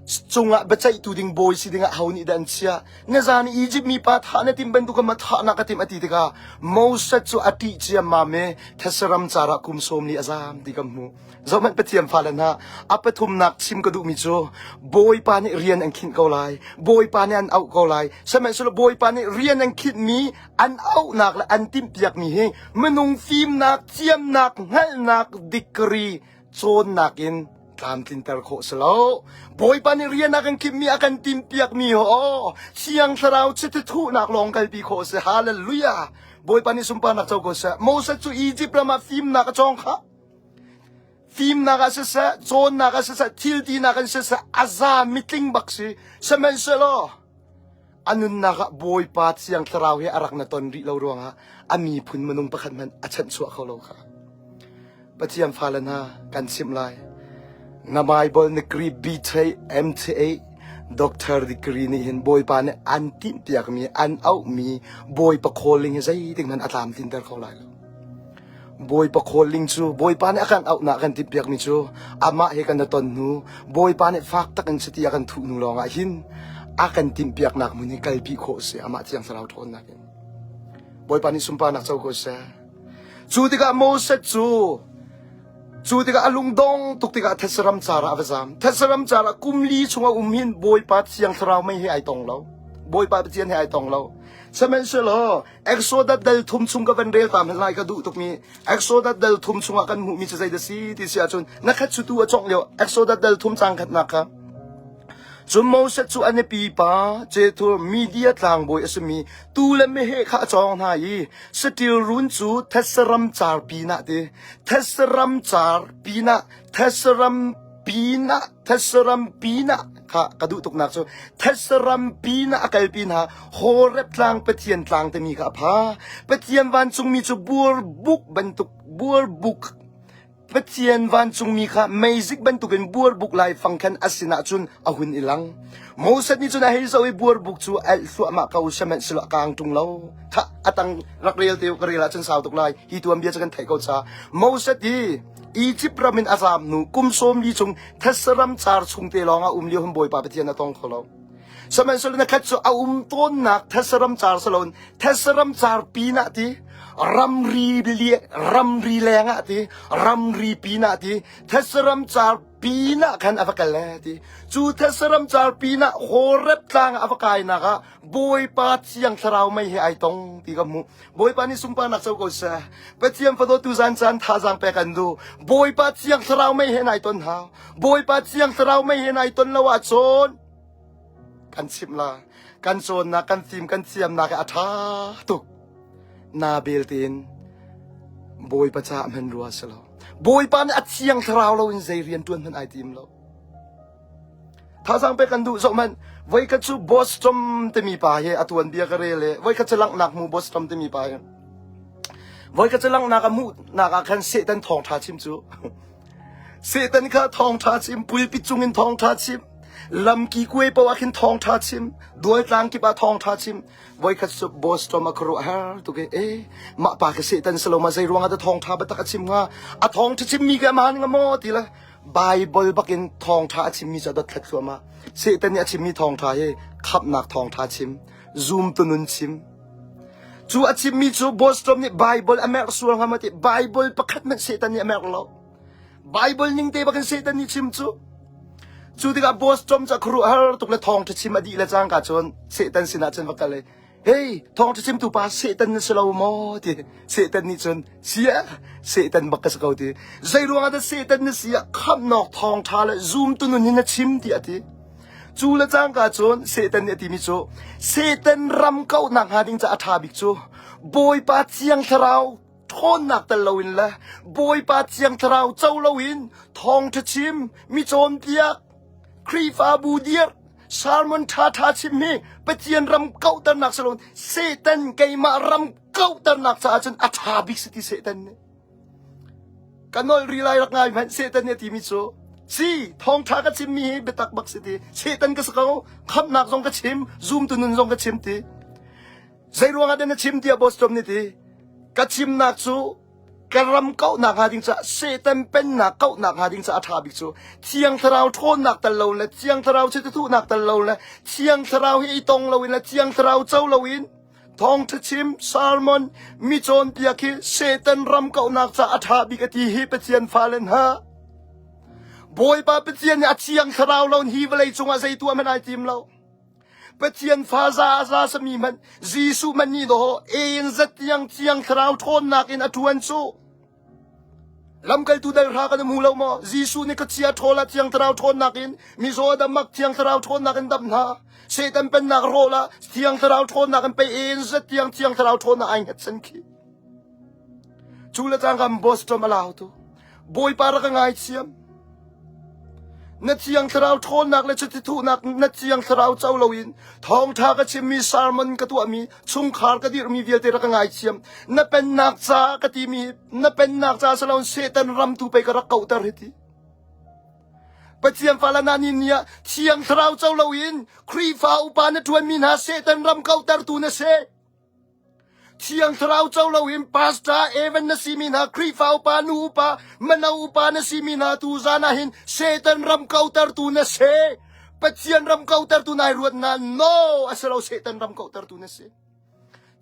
[SPEAKER 1] cungah biaceihtu ding bawi si dingah ho nih dah an chiah? Nizan i Izipt mipa thah na timh bantuk in ma thah na ka timh a ti tikah Moses cu a ṭih ciammam i thetse ram car ah kum sawm li a zaam ti kan hmuh. Zohhmanh Pathian fale hna, a pathumnak chim ka duhmi cu Bawipa nih rian an khinh ko lai. Bawipa nih an auh ko lai. Sihmanhsehlaw Bawipa nih rian an khinhmi, an auhnak le an timhpiakmi hi minung fimnak, thiamnak, hngalhnak, degree cawnnak in tlamtlinter khawh si lo. Bawipa nih rian a kan khimmi a kan timhpiakmi ho Thiang Thlarau chiti thuhnak lawng kalpi khawh si. Hallelujah! Bawipa nih sunparnak co ko seh. Moses cu Egypt ram ah fimnak a cawng kha. Fimnak ah siseh, cawnnak ah siseh, thil tinak in siseh, a za mitling bak si. Sihmanhsehlaw a nunnak ah Bawipa Thiang Thlarau he a rak na ton rih lo ruangah a miphun minung pakhat hmanh a chanhchuah kho lo kha. Pathian fale hna kan chimh lai. Na Bible degree BTA, MTA, Doctor degree nih hin Bawipa nih an timhpiakmi, an auhmi Bawipa calling hi zeitik hmanh a tlamtlinter kho lai lo. Bawipa calling cu Bawipa nih a kan auhnak a kan timhpiakmi cu amah he kan i ton hnu Bawipa nih fak tak in chiti a kan thuh hnu lawngah hin a kan timhpiaknak hmun hi kalpi khawh a si amah Thiang Thlarau ṭhawnnak in. Bawipa nih sunparnak co ko seh. Cu tikah Moses cu cu tikah a lungdong tuk tikah thetse ram car ah a va zam. Thetse ram car ah kum li chung a um hin Bawipa Thiang Thlarau mei he ai tong lo. Bawipa Pathian he ai tong lo. Sihmanhsehlaw Exodus dal thum chung ka van rel ta hmanh lai ka duh tukmi Exodus dal thum chungah kan hmuhmi cu zeidah si ti si ahcun na khat cu tu a congh lio Exodus dal thum cang khatnak kha Cun Moses cu a nupi pa Jethro Media tlangbawi a simi tuu le meheh kha a cawng hna i saṭil run cu thetse ram car pinah ti thetse ram car pinah thetse ram pinah thetse ram pinah kha ka duh tuknak cu thetse ram pinah a kalpi hna Horeb tlang Pathian tlang timi kha a pha Pathian vancungmi cu burbuk bantuk burbuk Pathian vancungmi kha meizik bantukin buarbuk laifang khan a sinah cun a hun i lang. Moses nih cun a hei zoh i buarbuk cu a alh thluahmah ko sihmanhsehlaw a kaang ṭung lo. Khah, a tang rak rel te u, ka rel ahcun sau tuk lai. Hi tuanbia cu kan theih ko ca. Moses hi Egypt ram in a zaam hnu kum 40 chung thetse ram car chung te lawng ah um lio hin Bawipa Pathian a tong kho lo. Sihmanhsehlaw na khat cu a um tawnnak thetse ram car si loin thetse ram car pinah ti ramri ramri leng ah ti ramri pinah ti thetse ram car pinah khan a va kal le ti cu thetse ram car pinah Horeb tlang ah a va kainak ah Bawipa Thiang Thlarau mei he ai tong ti ka hmuh Bawipa nih sunparnak co ko seh Pathian fadawtu zan caan thazaang pek an duh Bawipa Thiang Thlarau mei he nai ton hau Bawipa Thiang Thlarau mei he nai ton lo ahcun kan chimh la kan cawnnak kan fim kan thiamnak a ṭha tuk na belte in Bawipa caah hman rua si lo Bawipa nih a thiang thlarau lo in zei rian ṭuan hmanh ai tim lo thazaang pek kan duh zoh hmanh voikhat cu Bostrom timi pa hi a tuan bia ka rel i voikhat cu langhnak hmu Bostrom timi pa hi voikhat cu langhnak a hmuhnak ah khan Satan thawngṭha chim cu Satan kha thawngṭha chim, pulpit cungin thawngṭha chim, lamki kuai paoh ah khin thawngṭha chim, dualtlang kip ah thawngṭha chim. Voikhat cu Boston a khuaruah har tuk i, eh, mah pa khi Satan si lo ma zei ruangah dah thawngṭha biatak a chim hnga? A thawngṭha chimmi khi a maan hnga maw ti le Bible bakin thawngṭha a chimmi cu a dothlat thluahmah. Satan nih a chimmi thawngṭha hi khamhnak thawngṭha chim, zumtu nun chim, Cu a chimmi cu Bostrom nih Bible a merh sual hnga maw ti Bible pakhat hmanh Satan nih a merh lo. Bible ning te bakin Satan nih chim cu. Cu tikah Bostrom cu a khuaruahhar tuk le thawngṭha chim a dih le cangka cun Satan sinah cun va kal i Hey, thawngṭha chimtu pa Satan na si lo maw ti Satan nih cun sia Satan bak ka si ko ti. Zei ruangah dah Satan na si ah khamhnawk thawngṭha le zumtu nun hi na chim ti a ti. Cu le cangka cun Satan nih a timi cu Satan ram kauhnak hnga ding caah a ṭha bik cu Bawipa Thiang Thlarau ṭhawnnak tel loin le Bawipa Thiang Thlarau co loin thawngṭha chim, mi cawnpiak, Khrihfabu dirh, sermon ṭhaṭha chim hi Pathian ram kauhternak si loin Satan keimah ram kauhternak caah cun a ṭha bik si ti Satan nih. Ka nolh rih lai rak ngai hmanh Satan nih a timi cu si thawngṭha ka chimmi hi biatak bak si ti Satan ka si ko khamhnak zong ka chim zumtu nun zong ka chim ti zei ruangah dah na chim tiah Bostrom nih ti ka chimnak cu Ka ram kauhnak hnga ding caah Satan pennak kauhnak hnga ding caah a ṭha bik cu Thiang Thlarau ṭhawnnak tel lo le Thiang Thlarau chitithuhnak tel lo le Thiang Thlarau hi i tong loin le Thiang Thlarau co loin thawngṭha chim sermon mi cawnpiak hi Satan ram kauhnak caah a ṭha bik a ti hi Pathian fale hna. Bawipa Pathian nih a Thiang Thlarau lo in hi vawlei cungah zei tuah hmanh ai tim lo. Pathian fa za a za sami hmanh Jesuh hmanh nih dawh en zat tiang Thiang Thlarau ṭhawnnak in a ṭuan cu. Lamkaltu dal hra kan hmu lo maw? Jesuh nih ka chia ṭhawl ah Thiang Thlarau ṭhawnnak in mizaw damak Thiang Thlarau ṭhawnnak in dam hna. Satan pennak rawl ah Thiang Thlarau ṭhawnnak in pei en zat tiang Thiang Thlarau ṭhawnnak ai hngatchan khi. Cu le cangka Boston a lau tu. Bawipa rak ka ngaithiam. Na Thiang Thlarau ṭhawnnak le chiti thuhnak na Thiang Thlarau co loin thawngṭha ka chimmi sermon ka tuahmi chungkhar ka dirhmi vialte rak ka ngaithiam. Na pennak ca ka timi na pennak ca si loin Satan ram tu pei ka rak kauhter hi ti. Pathian fala na ni ni ah Thiang Thlarau co loin Khrihfa upa na ṭuanmi hna Satan ram kauhtertu na si. Thiang Thlarau co loin pastor Evan na simi hna Khrihfa upa nu upa mano upa na simi hna tu zan ah hin Satan ram kautertu na si. Pathian ram kautertu nai ruat na no a si lo Satan ram kautertu na si.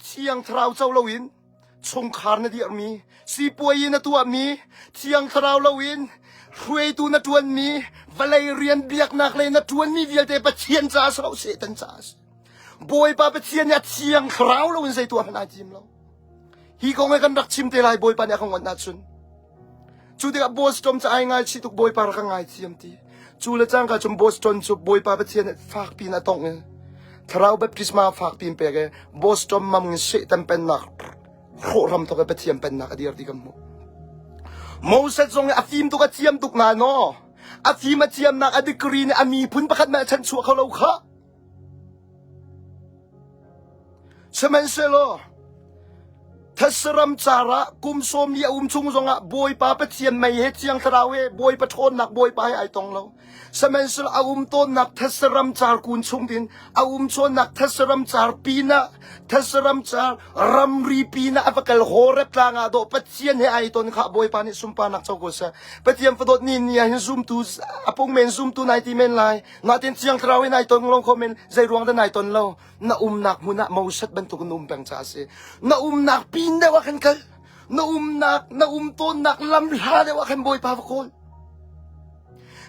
[SPEAKER 1] Thiang Thlarau co loin chungkhar na dirhmi sipuai na tuahmi Thiang Thlarau loin hruaitu na ṭuanmi vawlei rian biaknak lei na ṭuanmi vialte Pathian caah si lo Satan caah a si. Bawipa Pathian nih a thiang thlarau loin zei tuah hmanh ai tim lo. Hi kong he kan rak chim te lai Bawipa nih a kan ngawt ahcun. Cu tikah Boston cu ai ngaichih tuk Bawipa rak ka ngaithiam ti. Cu le cangka cun Boston cu Bawipa Pathian nih fak piin a tongh i thlarau baptisma fak piin pek i Boston mam in Satan pennak hrawh ram thawk i Pathian pennak a dir ti kan hmuh. Moses zong nih a fim tuk a thiam tuk na no. A fim a thiamnak a degree nih a miphun pakhat mah a chanchuah kho lo kha. Sihmanhsehlaw thetse car ah kum sawm li a um chung zongah Bawipa Pathian mei he Thiang Thlarau he Bawipa ṭhawnnak Bawipa he ai tong lo. Sihmanhsehlaw a um tawnnak thetse ram car kun chung tin a um chawnnak thetse ram car pinah thetse ram car ramri pinah a va kal Horeb tlang ah dawh Pathian he ai ton kha Bawipa nih sunparnak co ko seh. Pathian fadawt ni ni ah hin zumtu a pung men zumtu nai ti men lai. Natin Thiang Thlarau in ai ton lo kho men zei ruang dah nai ton lo na umnak hmun ah Moses bantuk in um peng ca a si na umnak pin deuh ah khan kal na umnak na um tawnnak lam hla deuh ah khan Bawipa va kawl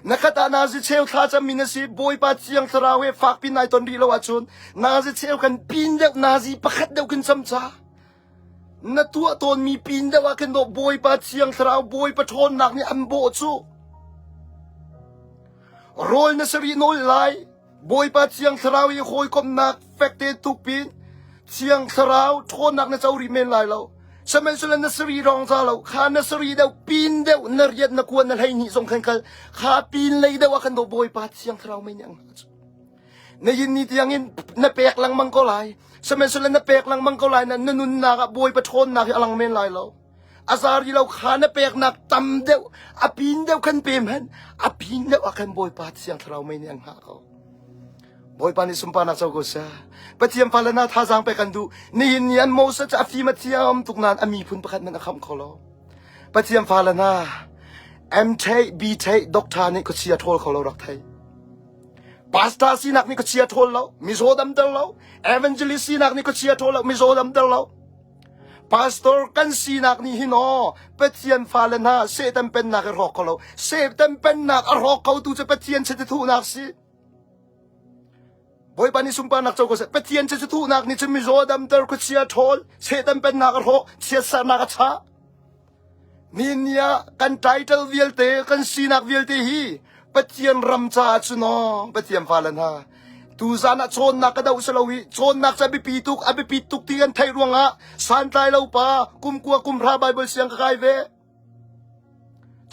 [SPEAKER 1] na khat ah nazi cheu thla cam mi na si Bawipa Thiang Thlarau he fak pin nai ton rih lo ahcun nazi cheu kan pin deuh nazi pakhat deuh kan cam ca Na tuah tawnmi pin deuh ah khin dawh Bawipa Thiang Thlarau Bawipa ṭhawnnak nih an bawh cu. Rawl na sarih nawl lai. Bawipa Thiang Thlarau i hawikomhnak fek tein tuk pin Thiang Thlarau ṭhawnnak na co rih men lai lo. Sihmanhsehlaw na sarih rong za lo. Kha na sarih deuh pin deuh na riat na kuan na hleihnih zong khan kal. Kha pin lei deuh ah khan dawh Bawipa Thiang Thlarau mei nih an hngah cu. Na yin ni tiangin na pek lengmang ko lai. Sihmanhsehlaw na pek lengmang ko lai na na nunnak ah Bawipa ṭhawnnak hi a lang men lai lo. A zari lo kha na peknak tam deuh, a pin deuh khan pe hmanh, a pin deuh ah khan Bawipa Thiang Thlarau mei nih an hngah ko. Bawipa nih sunparnak co ko seh. Pathian fale hna thazaang pek kan duh. Nihin ni an Moses cu a fim a thiam tuk nain a miphun pakhat hmanh a khamh kho lo. Pathian fale hna, M theih, B theih, doctor nih khuachia ṭhawl kho lo rak thei. Pastor sinak nih khuachia ṭhawl lo, mizaw damter lo, evangelist sinak nih khuachia ṭhawl lo, mizaw damter lo. Pastor kan sinak nih hin aw Pathian fale hna Satan pennak a hrawk kho lo. Satan pennak a hrawk khotu cu Pathian chiti thuhnak si. Bawipa nih sunparnak co ko seh. Pathian chiti thuhnak nih cun mizaw damter, khuachia ṭhawl, Satan pennak a hrawk, chiatsernak a chah. Nihin ah kan title vialte, kan sinak vialte hi Pathian ram caah cun aw Pathian fale hna tuzan ah cawnnak ka doh si lo hi cawnnak cu a biapi tuk a biapi tuk ti kan theih ruangah santlai lo pa kumkua kumhra Bible siang ka kai ve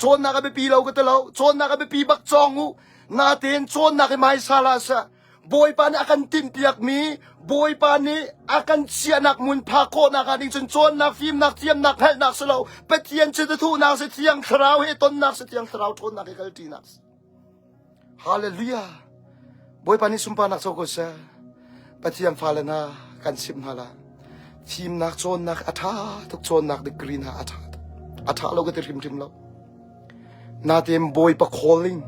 [SPEAKER 1] cawnnak a biapi lo ka ti lo cawnnak a biapi bak cawng u natein cawnnak hi hmaisa la seh Bawipa nih a kan timhpiakmi Bawipa nih a kan chiahnak hmun phak khawhnak ah ding cun cawnnak, fimnak, thiamnak, hngalhnak si lo Pathian chituthuhnak si Thiang Thlarau he tonnak si Thiang Thlarau ṭhawnnak he kalṭinak si. Hallelujah. Bawipa nih sunparnak co ko seh. Pathian fale hna kan chimh hna la. Fimnak cawnnak a ṭha tuk cawnnak degree hna a ṭha tuk. A ṭha lo ka ti hrimhrim lo. Natein Bawipa calling,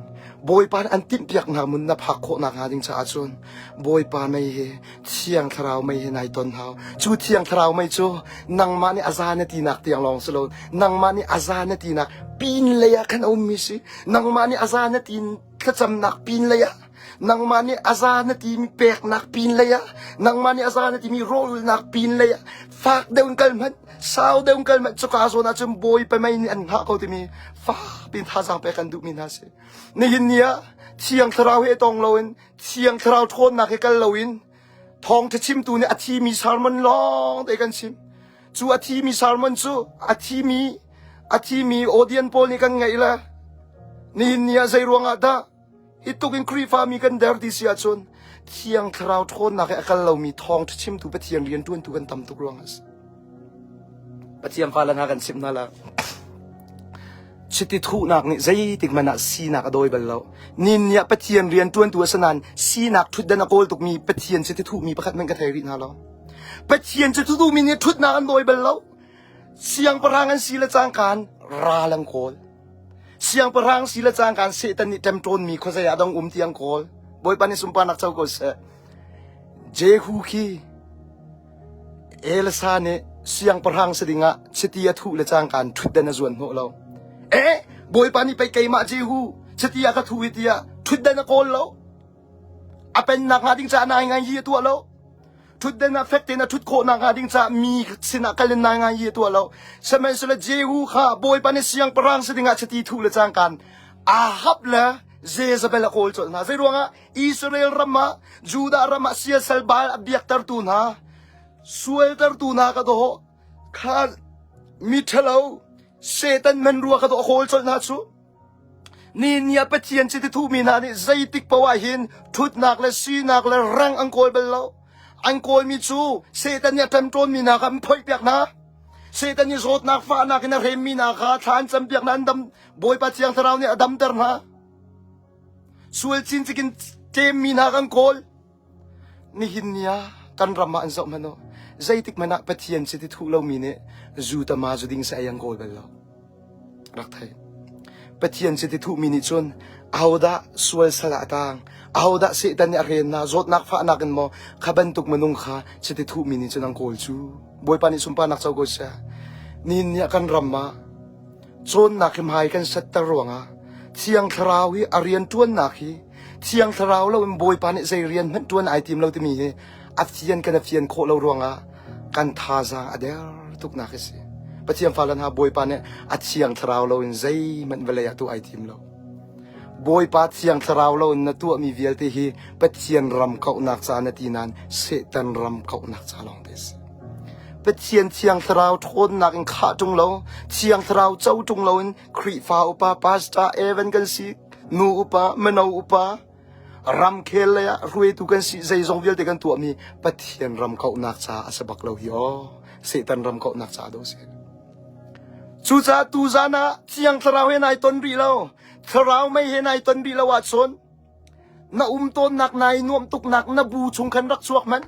[SPEAKER 1] Bawipa nih an timhpiaknak mun na phak khawhnak hnga ding caah cun Bawipa mei hi Thiang Thlarau mei he nai ton hau. Cu Thiang Thlarau mei cu nangmah nih a za na tinak tiang lawng si lo, nangmah nih a za na tinak pin lei ah khan a ummi si. Nangmah nih a za na tin thlacamnak pin lei ah nangmah nih a za na timi peknak pin lei ah nangmah nih a za na timi rawlulnak pin lei ah fak deuh in kal hmanh sau deuh in kal hmanh cuka zawn ah cun Bawipa mei nih an hngah ko timi fak piin thazaang pek kan duhmi hna si. Nihin ni ah Thiang Thlarau he tong loin Thiang Thlarau ṭhawnnak he kal loin thawngṭha chimtu nih a thimi sermon lawng te kan chim. Cu a thimi sermon cu a thimi a thimi audience pawl nih kan ngaih le nihin ni ah zei ruangah dah hi tuk in Khrihfa mi kan der ti si ahcun Thiang Thlarau ṭhawnnak he a kal lomi thawngṭha chimtu Pathian rianṭuantu kan tam tuk ruangah a si. Pathian fale hna kan chimh hna la. Chiti thuhnak nih zeitik hmanh ah sinak a dawi bal lo. Nin nih ah Pathian rian ṭuantu a si nain sinak ṭhutdan a kawl tukmi Pathian chiti thuhmi pakhat hmanh ka thei rih hna lo. Pathian chiti thuhmi nih ṭhutnak an dawi bal lo. Siangpahrang an si le cangkaan ral an kawl. Siangpahrang si le cangkaan Satan nih ṭemṭawnmi khuazei ah dong um ti an kawl. Bawipa nih sunparnak co ko seh. Jehu khi Elsa nih siangpahrang si dingah chiti a thuh le cangkaan ṭhutdan a zuan hnawh lo. Eh, Bawipa nih pei keimah Jehu chiti a ka thuh i tiah ṭhutdan a kawl lo. A pennak hnga ding caah nai ngai hi a tuah lo. Ṭhutdan ah fek tein a ṭhut khawhnak hnga ding caah mi sinah kal in nai ngai hi a tuah lo. Sihmanhsehlaw Jehu kha Bawipa nih siangpahrang si dingah chiti thuh le cangkaan Ahab le Jezebel a kawl colh hna. Zeiruangah Israel ram ah Judah ram ah siasal Baal a biaktertu hna sualtertu hna ka dawh kha mi ṭhalo Satan hmanrua ka dawh a kawl colh hna cu ni ni ah Pathian chiti thuhmi hna nih zeitik paoh ah hin ṭhutnak le sinak le rang an kawl bal lo an kawlmi cu Satan nih a ṭemṭawnmi hna kha an phoihpiak hna Satan nih zawtnak fahnak in a hremmi hna kha thla an campiak hna an dam Bawipa Thiang Thlarau nih a damter hna Sual cincik in ṭemmi hna kan kawl. Nihin ni ah kan ram ah an zoh hmanh u. Zeitik hmanh ah Pathian chiti thuh lomi nih zu tama zu ding sa ei an kawl bal lo. Rak thei. Pathian chiti thuhmi nih cun ahodah sual sal ah a tang, ahodah Satan nih a hren na, zawtnak fahnak in maw kha bantuk minung kha chiti thuhmi nih cun an kawl cu. Bawipa nih sunparnak co ko seh. Nihin ni ah kan ram ah Cawnnak hi hmai kan setter ruangah Thiang Thlarau hi a rianṭuannak hi Thiang Thlarau loin Bawipa nih zei rian hmanh ṭuan ai tim lo timi hi a fian kan a fian khawh lo ruangah kan thazaang a der tuknak hi si. Pathian fale hna Bawipa nih a Thiang Thlarau loin zeihmanh vawlei ah tuah ai tim lo. Bawipa Thiang Thlarau loin na tuahmi vialte hi Pathian ram kauhnak ca na ti nain Satan ram kauhnak ca lawng te a si. Pathian Thiang Thlarau ṭhawnnak in khah ṭung lo, Thiang Thlarau co ṭung loin Khrihfa upa, pastor, evan kan si, nu upa, mino upa, ramkhel lei ah hruaitu kan si, zeizong vialte kan tuahmi Pathian ram kauhnak caah a si bak lo hi aw. Satan ram kauhnak caah do si. Cucaah tuzan ah Thiang Thlarau he nai ton rih lo, Thlarau mei he nai ton rih lo ahcun na um tawnnak nai nuamh tuknak na bu chung khan rak chuak hmanh.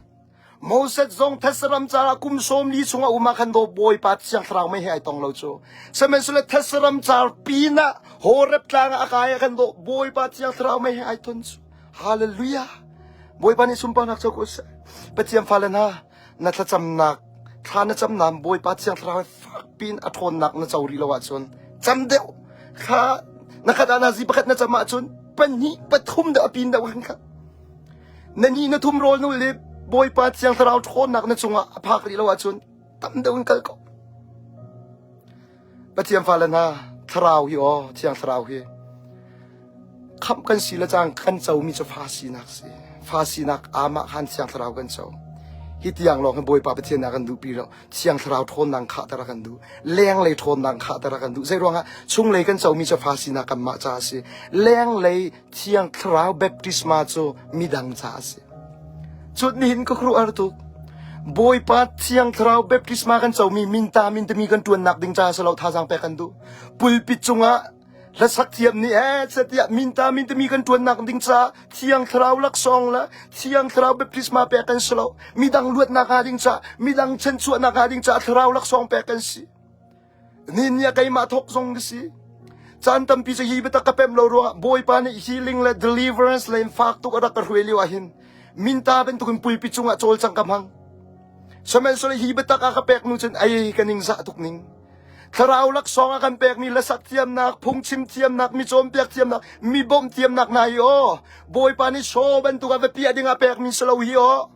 [SPEAKER 1] Moses zong Thessaram caah kum 40 chung a um ah khan do Bawipa Thiang Thlarau mei he ai tong lo cu. Sihmanhsehlaw Thessaram car pin ah Horeb tlang ah a kai ah khan do Bawipa Thiang Thlarau mei he ai ton cu. Hallelujah. Bawipa nih sunparnak co ko seh. Pathian fale hna, na thlacamnak thla na camnak Bawipa Thiang Thlarau he fak piin a ṭhawnnak na co rih lo ahcun cam deuh. Thla na khat ah nazi pakhat na cam ahcun pahnih pathum deuh a pin deuh khan khat. Na ni na thum rawl nu le Bawipa Thiang Thlarau ṭhawnnak na cungah a phak rih lo ahcun tam deuh in kal ko. Pathian fale hna, Thlarau hi aw, Thiang Thlarau hi khamh kan si le cang kan comi cu fa sinak si. Fa sinak amah khan Thiang Thlarau kan co. Hi tiang lawng hi Bawipa Pathian nih a kan duhpi lo. Thiang Thlarau ṭhawnnak khahter a kan duh. Lenglei ṭhawnnak khahter a kan duh. Zei ruangah chunglei kan comi cu fa sinak kanmah ca a si. Lenglei Thiang Thlarau baptisma cu midang ca a si. Cun nihin ka khuaruahhar tuk. Bawipa Thiang Thlarau baptisma kan comi minta min timi kan ṭuannak ding ca si lo thazaang pek kan duh. Pulpit cungah hlasak thiam nih eh tiah minta min timi kan ṭuannak ding ca Thiang Thlarau laksawng le Thiang Thlarau baptisma pek kan si lo. Midang luatnak hnga ding ca, midang chanchuahnak hnga ding ca Thlarau laksawng pek kan si. Ni ni ah keimah thawk zong ka si. Caan tampi cu hi biatak ka pemh lo ruangah Bawipa nih healing le deliverance lei in fak tuk a rak ka hruai lio ah hin minta bantukin pulpit cungah cawlcang ka hmang. Sihmanhsehlaw hi biatak a ka pek hnu cun ei ka ningzah tuk ning. Thlarau laksawng a kan pekmi hlasak thiamnak, phungchim thiamnak, mi cawnpiak thiamnak, mi bawmh thiamnak hna hi aw Bawipa nih saw bantuk a va piah ding ah pekmi si lo hi aw.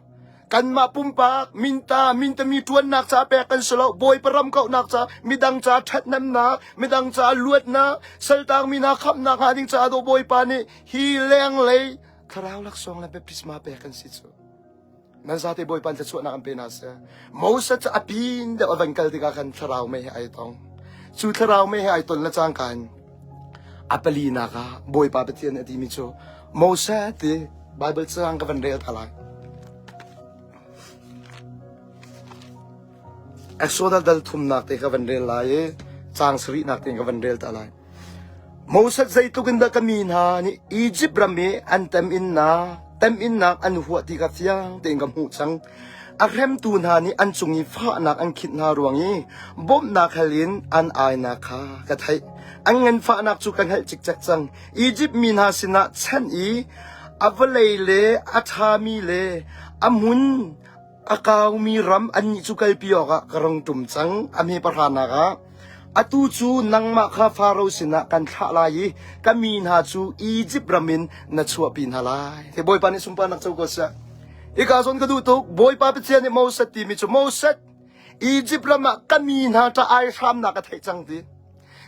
[SPEAKER 1] Kanmah pumpak minta mintami ṭuannak ca pek kan si lo. Bawipa ram kauhnak ca, midang ca ṭhathnemnak, midang ca luatnak, saltangmi hna khamhnak hnga ding caah dawh Bawipa nih hi lenglei thlarau laksawng le baptisma pek kan si cu. Nan zate Bawipa in thluachuahnak an pe hna seh. Moses cu a pin deuh a van kal tikah khan thlarau mei he ai tong. Cu thlarau mei he ai ton le cangka in a palinak ah Bawipa Pathian a timi cu Moses ti Bible caang ka van rel ta lai. Exodus dal thumnak te ka van rel lai i caang sarihnak te ka van rel ta lai. Moses zeitluk in dah ka mi hna nih Izipt ram i an teminnak teminnak an huah ti kha fiang tein ka hmuh cang. A hremtu hna nih an cung i fahnak an khinh hna ruang i bawmhnak hal in an ainak kha ka theih. An nganfahnak cu ka hngalh cikcek cang. Izipt mi hna sinah chanh i a vawlei le a ṭhami le a hmun a kaumi ram annih cu kalpi awkah ka rung ṭum cang. A hme pahranak ah atu cu nangmah kha Faro sinah kan thlah lai i ka mi hna cu Izipt ram in na chuahpi hna lai. Hi Bawipa nih sunparnak co ko seh. Hika zawn ka duh tuk. Bawipa Pathian nih Moses timi cu Moses Izipt ram ah ka mi hna ṭah ai hramnak ka theih cang ti.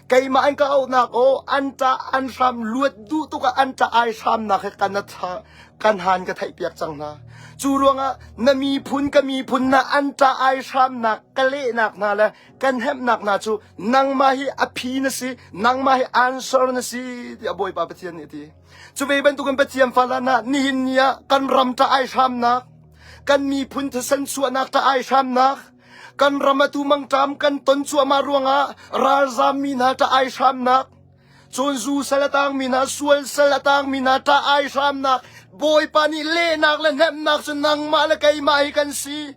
[SPEAKER 1] Keimah an ka auhnak aw an ṭah an hram luat duh tuk ah an ṭah ai hramnak he kan kan han ka theihpiak cang hna. Cu ruangah na miphun ka miphun na an ṭah ai hramnak ka lehnak hna le kan hemhnak hna cu nangmah hi a phi na si, nangmah hi answer na si tiah Bawipa Pathian nih a ti. Cu ve bantukin Pathian fale hna nihin ni ah kan ram ṭah ai hramnak, kan miphun thisen chuahnak ṭah ai hramnak, kan ram atu mangṭam kan ton cuahmah ruangah ralzam mi hna ṭah ai hramnak, cun zu sal a tangmi hna sual sal a tangmi hna ṭah ai hramnak, Bawipa nih lehnak le hnemhnak cu nangmah le keimah hi kan si.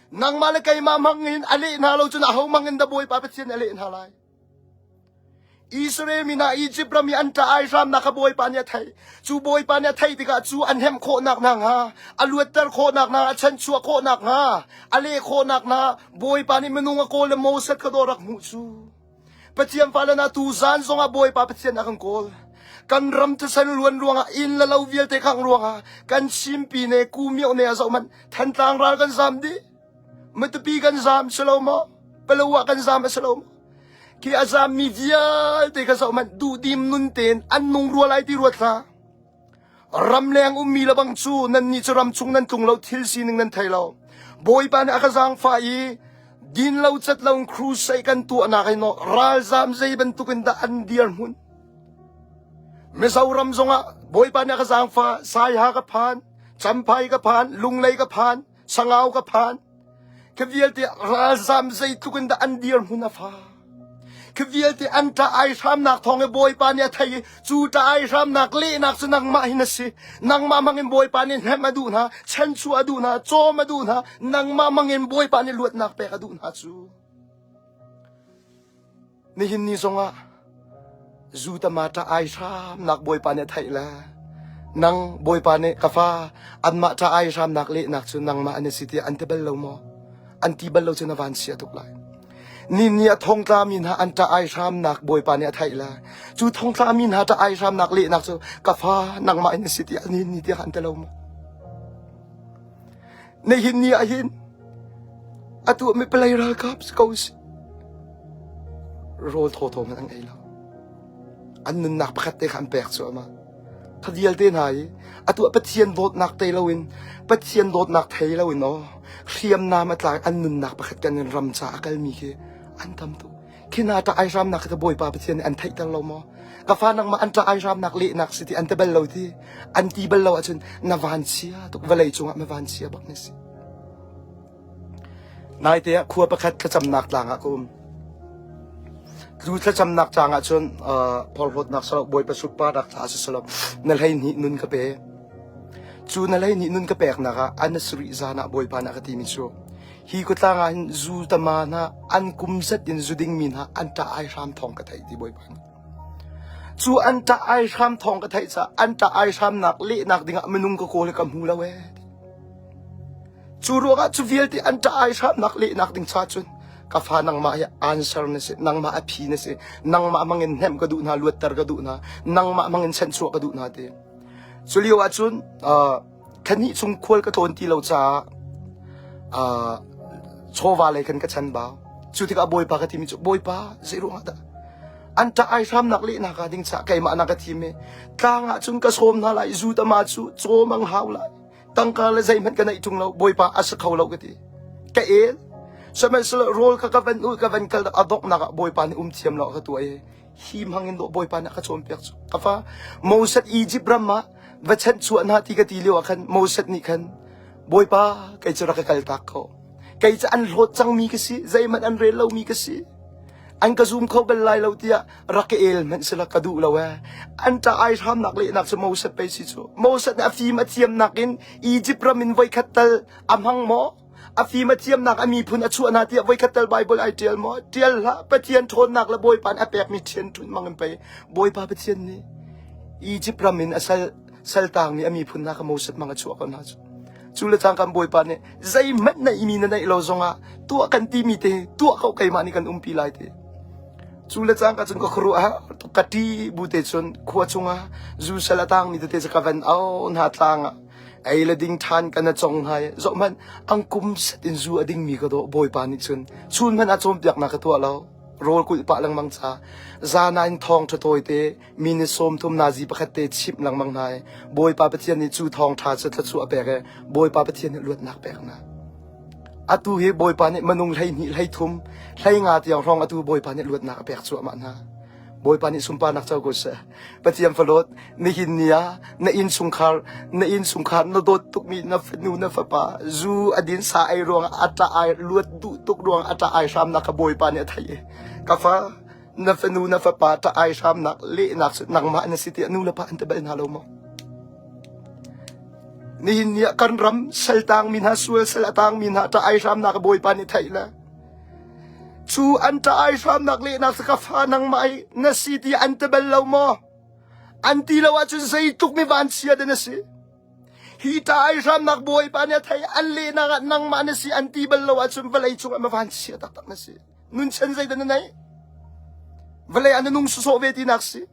[SPEAKER 1] Nangmah le keimah hmang in a leh hna lo cun aho hmang in dah Bawipa Pathian a leh hna lai? Israel mi hna Izipt ram i an ṭah ai hramnak kha Bawipa nih a theih. Cu Bawipa nih a theih tikah cu an hemh khawhnak hna hnga, a luatter khawhnak hna, a chanchuah khawhnak hnga, a leh khawhnak hna, Bawipa nih minung a kawl le Moses kha dawh rak hmuh cu. Pathian fale hna tu zan zongah Bawipa Pathian a kan kawl. Kan ram thisen luan ruangah inn le lo vialte khangh ruangah kan Chinpi ne Kumioh ne a zoh hmanh Thantlang ral kan zam dih. Matupi kan zam si lo maw? Palawa kan zam a si lo maw? Khi a zammi vialte kha zoh hmanh duhdim nun tein an nung rua lai ti ruat hlah. Ramleng ummi le bang cu nannih cu ram chung nan tlung lo thil sining nan thei lo. Bawipa nih a ka zaangfah i din lo cat lo in crusade kan tuahnak in ralzam zei bantuk in dah an dirhmun. Mizoram zongah Bawipa nih a ka zaangfah Saiha ka phan, Champhai ka phan, Lunglei ka phan, Sangau ka phan. Khi vialte ralzam zeitluk in dah an dirhmun a fa. Khi vialte an ṭah ai hramnak thawng i Bawipa nih a thei i cu ṭah ai hramnak lehnak cu nangmah hin a si. Nangmah hmang in Bawipa nih hnemh a duh hna, chanchuah a duh hna, cawm a duh hna, nangmah hmang in Bawipa nih luatnak pek a duh hna cu. Nihin ni zongah zu tamata ai hramnak Bawipa nih a theih le nang Bawipa nih ka fa anmah ṭah ai hramnak lehnak cu nangmah an si tiah an ti bal lo maw? An ti bal lo cu na van sia tuk lai. Ni ni a thongtla mi hna an ṭah ai hramnak Bawipa nih a theih le cu thongtla mi hna ṭah ai hramnak lehnak cu ka fa nangmah in si tiah nihin ni tiah an ti lo maw? Nihin ni ah hin atu mi palei ralkap si ko si. Rawl thawthaw hmanh an ei lo. An nunnak pakhat te kha an pek cu ama. Kha vialte hna i atu ah Pathian dawtnak tei loin Pathian dawtnak thei loin aw hriamnam a tlak an nunnak pakhat kan in ram ca a kalmi khi an tam tuk. Khi hna ṭah ai hramnak khi Bawipa Pathian nih an theihter lo maw? Ka fa nangmah an ṭah ai hramnak lehnak si ti an ti bal lo ti an ti bal lo ahcun na vanchia tuk vawlei cungah na vanchia bak na si. Naite ah khua pakhat thlacamnak tlang ah ka um. Cu thlacamnak tlang ah cun uh, phorhlawtnak salo Bawipa sunparnak caah si salo na hleihnih nun ka pe. Cu na hleihnih nun ka peknak ah an sarih zan ah Bawipa nih a ka timi cu. Hi kutlang ah hin zu tama hna an kum zat in zu dingmi hna an ṭah ai hram thawng ka theih ti Bawipa nih. Cu an ṭah ai hram thawng ka theih caah an ṭah ai hramnak lehnak dingah minung ka kawl i ka hmu lo ee. Cu ruangah cu vialte an ṭah ai hramnak lehnak ding cha cun ka fa nangmah hi answer na si, nangmah a phi na si, nangmah hmangin hnemh ka duh hna, luatter ka duh hna, nangmah hmangin chanchuah ka duh hna ti. Cu lio ah cun uh, thla chung khual ka tlawn ti lo caah uh, chawva lei khan ka chanbau. Cu tikah Bawipa ka timi cu Bawipa zei ruangah dah an ṭah ai hramnak lehnak ah ding cha keimah na ka thim i tlang ah cun ka sawm hna lai zu tama cu cawm ang hau lai tangka le zeihmanh ka neih ṭung lo Bawipa a si kho lo ka ti ka el sihmanhsehlaw rawl kha ka van ul ka van kal a donghnak ah Bawipa nih um thiam lo ka tuah i hi hmang in dawh Bawipa nih a ka cawnpiak cu ka fa Moses Egypt ram ah va chanhchuah hna ti ka ti lio ah khan Moses nih khan Bawipa kei cu rak ka kal tak ko kei cu an hlawt cangmi ka si zeihmanh an rel lomi ka si an ka zum kho bal lai lo tiah rak ka el hmanh sila ka duh lo ee an ṭah ai hramnak lehnak cu Moses pei si cu Moses nih a fim a thiamnak in Egypt ram in voikhat tal a hmang maw a fim a thiamnak a miphun a chuah hna tiah voikhat tal Bible ai ṭial maw ṭial hlah Pathian ṭhawnnak le Bawipa nih a pekmi ṭhian ṭun mang in pei Bawipa Pathian nih Egypt ram in a sal saltangmi a miphun hna kha Moses mang a chuah ko hna cu cu le cangka Bawipa nih zeihmanh na imi na neih lo zongah tuah kan timi te tuah ko keimah nih kan umpi lai ti cu le cangka cun ka khuaruah ka ṭi bu te cun khua chungah zu sal a tangmi tete cu ka van au hna tlang ah ei le ding ṭhan kan a cong hna i zoh hmanh ang kum set in zu a dingmi ka dawh Bawipa nih cun chun hmanh ah cawnpiaknak ka tuah lo rawl kulh pah lengmang ca zan ah in thawng ṭha tawi te mi ni 30 nazi pakhat te chimh lengmang hna i Bawipa Pathian nih cu thawngṭha cu thluachuah a pek i Bawipa Pathian nih luatnak pek hna. Atu hi Bawipa nih minung 12 hlei thum 15 tiang hrawng atu Bawipa nih luatnak a pek cuahmah hna. Bawipa nih sunparnak co ko seh. Pathian falawt nihin ni ah na innchungkhar na innchungkhar na dawt tukmi na fanu na fapa zu a din sa ei ruang a ṭah ai luat duh tuk ruang a ṭah ai hramnak kha Bawipa nih a theih i ka fa na fanu na fapa ṭah ai hramnak lehnak cu nangmah na si tiah nu le pa an ti bal hna lo maw? Nihin ni ah kan ram saltangmi hna sual sal a tangmi hna ṭah ai hramnak Bawipa nih theih le cu an ṭah ai hramnak lehnak cu ka fa nangmah i na si ti an ti bal lo maw? An ti lo ahcun zeitluk mi vanchia dah na si? Hi ṭah ai hramnak Bawipa nih a theih an lehnak ah nangmah na si an ti bal lo ahcun vawlei cungah ma vanchia taktak na si. Nunchan zeidah na neih? Vawlei ah na nung sawsawh ve tinak si.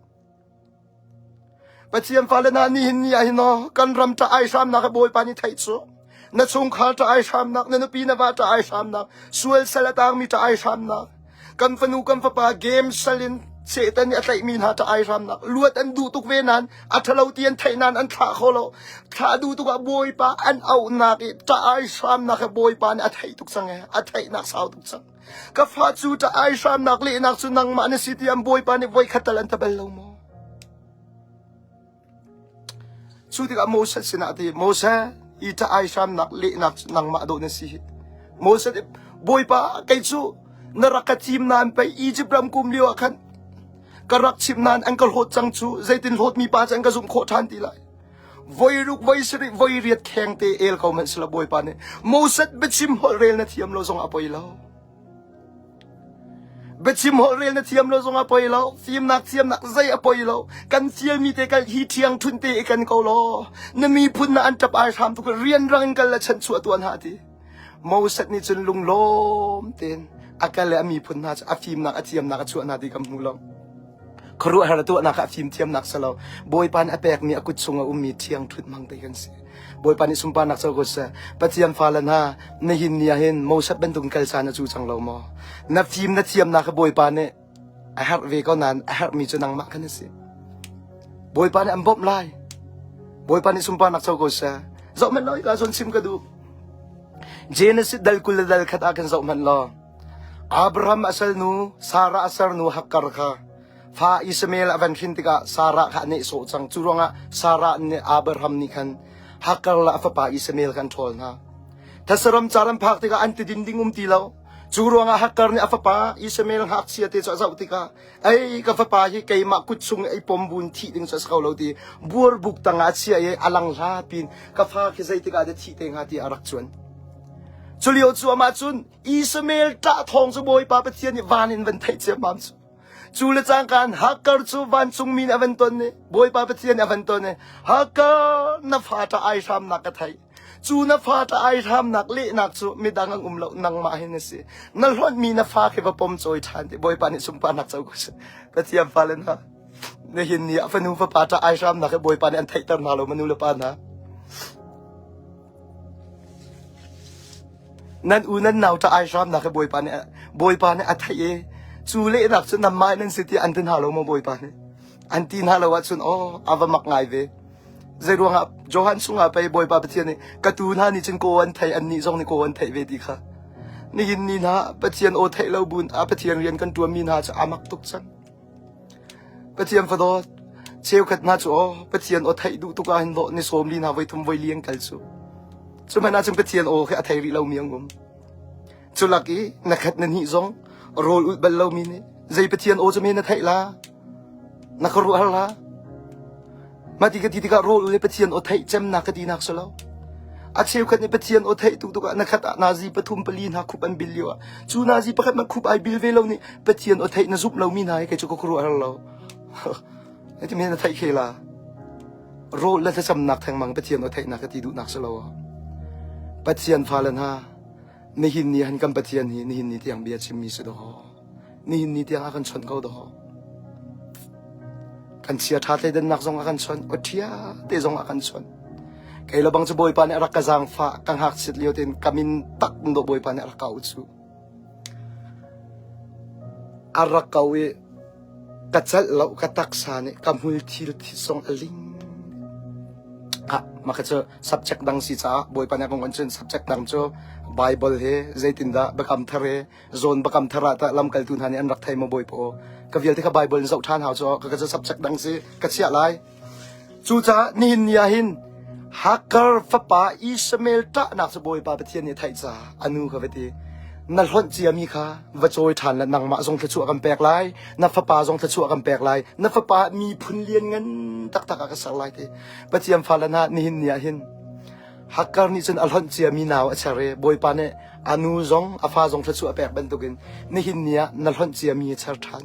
[SPEAKER 1] Pathian fale hna nihin ni ah hin aw kan ram ṭah ai hramnak a Bawipa nih theih cu. Na chungkhar ṭah ai hramnak, na nupi na va ṭah ai hramnak, sual sal a tangmi ṭah ai hramnak, kan fanu kan fapa game sal in Satan nih a tlaihmi hna ṭah ai hramnak, luat an duh tuk ve nain a ṭhalo ti an theih nain an thlah kho lo. Thlah duh tuk ah Bawipa an auhnak i ṭah ai hramnak he Bawipa nih a theih tuk cang ee, a theihnak sau tuk cang. Ka fa cu ṭah ai hramnak lehnak cu nangmah na si ti an Bawipa nih voikhat tal an ta bal lo maw? Cu tikah Moses sinah a ti, Moses, hi ṭah ai hramnak lehnak cu nangmah dawh na si hi. Moses nih, Bawipa, kei cu na rak ka thim nain pei Izipt ram kum lio ah khan ka rak chimh nain an ka hlawt cang cu zeitin hlawtmi pa cu an ka zumh khawh ṭhan ti lai. Voi ruk, voi sarih, voi riat kheng te el ko hmanh sila Bawipa nih Moses biachim holh rel na thiam lo zong a poi lo. Biachim holh rel na thiam lo zong a poi lo. Fimnak thiamnak zei a poi lo. Kan fialmi te kal hi ṭhiang ṭhun te i kan ko law. Na miphun na an ṭap ai hram tuk rianrang in kal le chanchuah tuan ha ti. Moses nih cun lunglawm tein a kal le a miphun hna cu a fimnak a thiamnak a chuah hna ti kan hmu lo. Khuaruahhar a tuahnak ah fimthiamnak si lo. Bawipa nih a pekmi a kut chung a ummi ṭhiang ṭhut hmang te kan si. Bawipa nih sunparnak co ko seh. Pathian fale hna, nihin ni ah hin Moses bantuk kal caan a cu cang lo maw? Na fim na thiamnak kha Bawipa nih a herh ve ko nain a herhmi cu nangmah khan a si. Bawipa nih an bawmh lai. Bawipa nih sunparnak co ko seh. Zoh hmanh law hika zawn chim ka duh. Genesis dal 20 le dal khat ah khan zoh hmanh law. Abraham a salnu Sarah a sernu Hagar kha fa Ishmael a van hrin tikah Sarah kha a nehsawh cang. Cu ruangah Sarah nih Abraham nih khan Hagar le a fapa Ishmael kha an ṭhawl hna. Thasaram car an phak tikah an tidin ding um ti lo. Cu ruangah Hagar nih a fapa Ishmael ngakchia te cu a zoh tikah ei ka fapa hi keimah kut chung i pom bun thih ding cu a si ko lo ti buarbuk tangah a chiah i a lang hla pin ka fa khi zeitik ah dah thih te hnga ti a rak cuan. Culio cu amah cun Ishmael ṭah thawng cu Bawipa Pathian nih van in van theih ciammam cu. Cu le cangka in Hagar cu vancungmi nih a van ton i Bawipa Pathian nih a van ton i Hagar na fa ṭah ai hramnak ka theih. Cu na fa ṭah ai hramnak lehnak cu midang an um lo nangmah hin a si. Na hlonhmi na fa khi va pom cawi ṭhan ti Bawipa nih sunparnak co ko seh. Pathian fale hna nihin ni ah fanu fapa ṭah ai hramnak hi Bawipa nih an theihter hna lo manu le pa hna. Nan u nan nau ṭah ai hramnak hi Bawipa nih Bawipa nih a theih i cu lehnak cu nanmah nan si tiah an ti hna lo maw Bawipa nih? An ti hna lo ahcun aw a va mak ngai ve. Zei ruangah Johan chungah pei Bawipa Pathian nih ka tuu hna nih cun kaw an theih annih zong nih kaw an theih ve ti kha. Nihin ni hna Pathian aw theih lo buin a Pathian rian kan ṭuanmi hna cu a mak tuk cang. Pathian fadawt cheukhat hna cu aw Pathian aw theih duh tuk ah hin dawh ni sawm li hna voi thum voi li an kal cu. Cu hmanh ahcun Pathian aw khi a thei rih lomi an um. Cu lak i na khat na hnih zong rawl ulh bal lomi nih zei Pathian aw cu me na theih la? Na ka ruah la? Mah ti ka ti tikah rawl le Pathian aw theih cemnak ka tinak si lo. A cheukhat nih Pathian aw theih tuk tukah na khat ah nazi pathum pali hna khup an bil lio ah cu nazi pakhat hmanh khup ai bil ve lo nih Pathian aw theih na zumh lomi hna hi kei cu ka khuaruah har lo. Hiti men na theih khe la. Rawl le thlacamnak thengmang Pathian aw theihnak ka ti duhnak si lo. Pathian fale hna nihin ni han kan Pathian hi nihin ni tiang bia chimmi si dawh. Nihin ni tiang a kan chawnh ko dawh. Kan chia ṭha thleidannak zong a kan chawnh, awṭhia te zong a kan chawnh. Kei le bang cu Bawipa nih a rak ka zaangfah, ka ngakchiat lio tein ka min tak dawh Bawipa nih a rak ka auh cu. A rak ko i ka celh lo, ka taksa nih ka hmulthil thi zong a ling. Ah, mah kha cu subject dang si caah Bawipa nih a kong cun subject dang cu Bible he zeitindah biakam thar he zawn bakam thar ah tah lamkaltu hna nih an rak thei maw bawipa aw ka vialte kha Bible in zoh ṭhan hau cu ka ka subject dang si ka chiah lai cucaah nihin ni ah hin Hagar fapa Ishmael ṭahnak cu Bawipa Pathian nih a theih caah a nu kha va ti na hlonh ciami kha va cawi ṭhan le nangmah zong thluachuah kan pek lai na fapa zong thluachuah kan pek lai na fapa miphun lian ngan taktak ah ka ser lai ti Pathian fale hna nihin ni ah hin Hagar nih cun a hlonh ciami nau a cher i Bawipa nih a nu zong a fa zong thluachuah a pek bantukin nihin ni ah na hlonh ciami a cher ṭhan.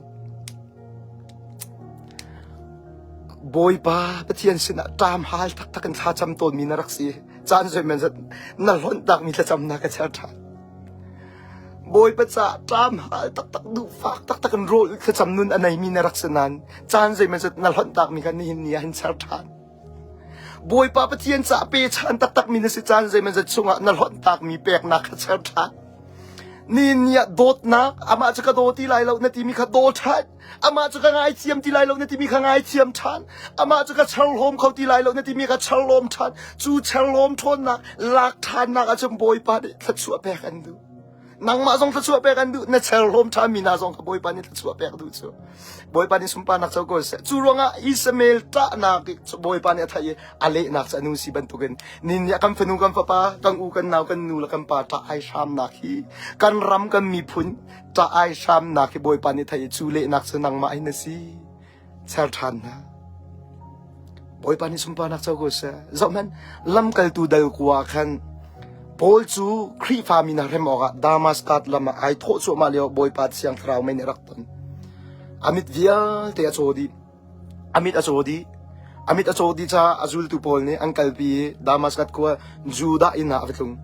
[SPEAKER 1] Bawipa Pathian sinah ṭam hal taktak in thlacam tawnmi na rak si. Caan zeimanh zat na hlonh takmi thlacamnak a cher ṭhan. Bawipa caah ṭam hal taktak duhfak taktak in rawl thlacam nun a neimi na rak si nain caan zeimanh zat na hlonh takmi kha nihin ni ah hin cher ṭhan. Bawipa Pathian caah pechan taktakmi na si caan zeimanh zat chungah na hlonhtakmi peknak kha cher ṭhan. Ni ni ah dawtnak, amah cu ka daw ti lai lo na timi kha daw ṭhan. Amah cu ka ngaithiam ti lai lo na timi kha ngaithiam ṭhan. Amah cu ka cherhlawm kho ti lai lo na timi kha cherhlawm ṭhan. Cu cherhlawm ṭhawnnak, lak ṭhannak ahcun Bawipa nih thluachuah pek an duh. Nangmah zong thluachuah pek an duh, na cherhlawm ṭhami hna zong kha Bawipa nih thluachuah pek duh cu. Bawipa nih sunparnak co ko seh. Cu ruangah Ishmael ṭahnak cu Bawipa nih a theih i a lehnak cu a nu si bantukin nin nih kan fanu kan fapa, kan u kan nau kan nu le kan pa ṭah ai hramnak hi kan ram kan miphun ṭah ai hramnak hi Bawipa nih theih i cu lehnak cu nangmah hi na si. Cher ṭhan hna. Bawipa nih sunparnak co ko seh. Zohhmanh, lamkaltu dal kua ah khan Paul cu Khrihfa mi hna hrem awkah Damaskas lam ah ai thawh cuahmah lio Bawipa Thiang Thlarau mei nih a rak ton. A mit vialte a caw dih. A mit a caw dih. A mit a caw dih caah a zultu pawl nih an kalpi i Damaskas khua Judah inn ah a va tlung.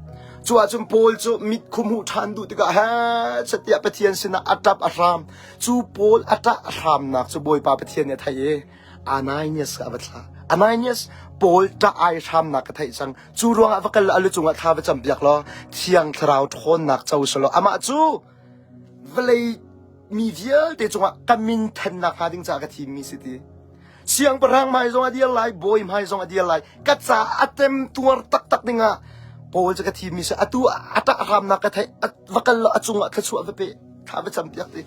[SPEAKER 1] Cu ahcun Paul cu mit khu hmuh ṭhan duh tikah heh tiah Pathian sinah a ṭap a hram. Cu Paul a ṭah a hramnak cu Bawipa Pathian nih a theih i Ananias kha a va thlah. Ananias Paul ṭah ai hramnak ka theih cang. Cu ruangah va kal a lu cungah thla va campiak law Thiang Thlarau ṭhawnnak co selaw amah cu vawlei mi vialte cungah ka min thennak hnga ding caah ka thimmi si ti. Siangpahrang hmai zong a dir lai, bawi hmai zong a dir lai. Ka caah a tem tuar taktak dingah Paul cu ka thimmi si. Atu a ṭah hramnak ka theih, va kal law a cungah thluachuah va pe, thla va campiak ti.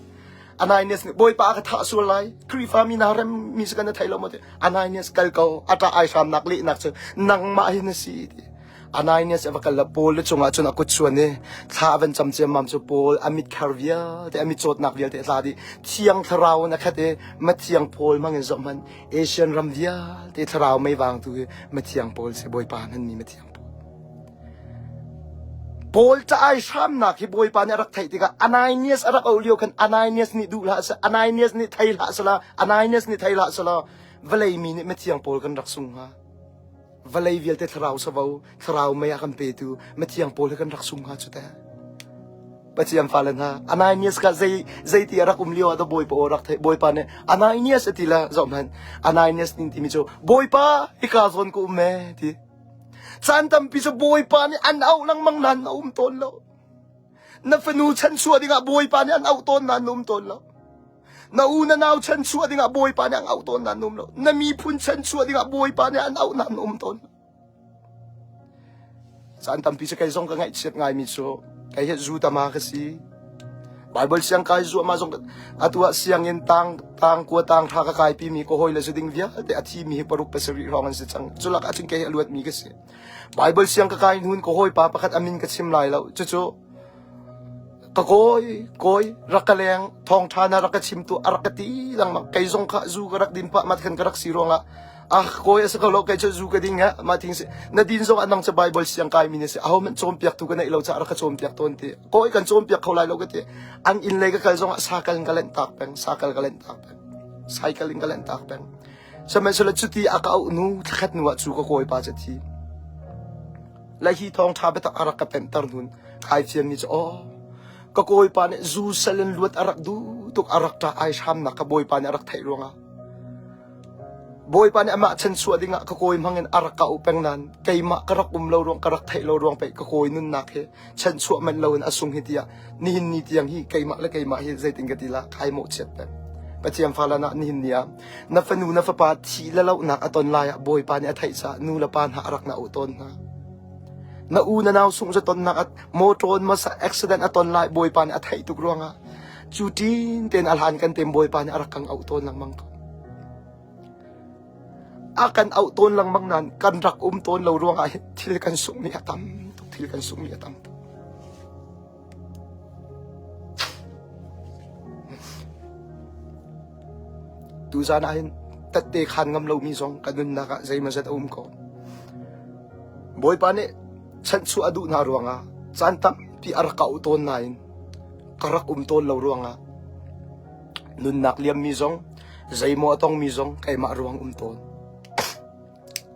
[SPEAKER 1] Ananias nih Bawipa a ka thah sual lai Khrihfa mi hna rem mi si kan na thei lo maw ti Ananias kal ko a ṭah ai hramnak lehnak cu nangmah hi na si ti Ananias a va kal la Paul le cungah cun a kut chuan i thla a van cam ciammam cu Paul a mit khar vialte a mit cawtnak vialte a tla dih thiang thlarau in a khat i mathiang Paul hmang in zoh hmanh Asian ram vialte thlarau mei vangtu hi mathiang Paul si Bawipa hmanmi mathiang Paul. Paul ca ai hramnak hi Bawipa nih a rak theih tikah Ananias a rak auh lio khan Ananias nih duh hlah seh, Ananias nih thei hlah sehla, Ananias nih thei hlah sehla, vawlei mi nih mithiang Paul kan rak sung hnga. Vawlei vialte thlarau savo, thlarau mei a kan petu mithiang Paul hi kan rak sung hnga cu teh. Pathian fale hna, Ananias kha zei zeiti a rak um lio ah dah Bawipa aw rak theih. Bawipa nih Ananias a ti le zoh hmanh. Ananias nih timi cu Bawipa hika zawn ka um ee ti. Caan tampi cu Bawipa nih an auh lengmang nain na um tawn lo. Na fanu chanchuah dingah Bawipa nih an auh tawn nain na um tawn lo. Na u na nau chanchuah dingah Bawipa nih an auh tawn nain na um lo. Na miphun chanchuah dingah Bawipa nih an auh nain na um tawn lo. Caan tampi cu kei zong ka ngaihchiat ngaimi cu kei hi zu tama ka si. Bible siang kai zuahmah zong atu ah sianginn tang tang kua tang tha ka kai pimi ka hawi le zu ding vialte a thi mi hi paruk pasarih hrawng an si cang. Cu lak ahcun kei hi a luat mi ka si. Bible siang ka kai hnun ka hawipa pakhat a min ka chim lai lo. Cucu Ka kawi, kawi, rak ka leng, thawngṭha na rak ka chim tu a rak ka ti lengmang. Kei zong kha zu ka rak din pah mat khan ka rak si ruangah ah kawi a si ko lo kei cu zu ka ding ha ma thing si na din zong ah nang cu Bible siang kai mi na si aho hmanh cawnpiak tu ka neih lo caah rak ka cawnpiak tawn ti kawi kan cawnpiak kho lai lo ka ti an inn lei ka kal zong ah sakal in ka lenh tak peng sakal ka lenh tak peng cycle in ka lenh tak peng sihmanhsehlaw cuti a ka auh nu thlakhat nu ah cu ka kawipa cu thi Le hi thawngṭha biatak a rak ka pemhter hnun kai fianmi cu aw ka kawipa nih zu sal in luat a rak duh tuk a rak ṭah ai hramnak ka bawipa nih a rak theih ruangah Bawipa nih amah chanchuah dingah ka kawi hmangin a rak ka auh peng nain keimah ka rak um lo ruang ka rak theih lo ruang pei ka kawi nunnak hi chanchuah manh loin a sung hi tiah nihin ni tiang hi keimah le keimah hi zeitin ka ti la kai mawhchiat peng. Pathian fale nah nihin ni ah na fanu na fapa thi le lohnak a ton lai ah Bawipa nih a theih caah nu le pa hna a rak na auh tawn hna. Na u na nau sungh tonnak at motor masa accident a ton lai Bawipa nih a theih tuk ruangah cu tin ten a hlan kan tem Bawipa nih a rak kang auh tawn lengmang ko. A kan auh tawn lengmang nain kan rak um tawn lo ruangah thil kan sunghmi a tam tuk thil kan sunghmi a tam tuk. Tuzaan ah hin tette khaan ngam lomi zong ka nunnak ah zeimawzat a um ko. Bawipa nih chanhchuah a duh hna ruangah caan tampi a rak ka auh tawn nain ka rak um tawn lo ruangah nunnak liammi zong zeimaw a tongmi zong keimah ruang um tawn.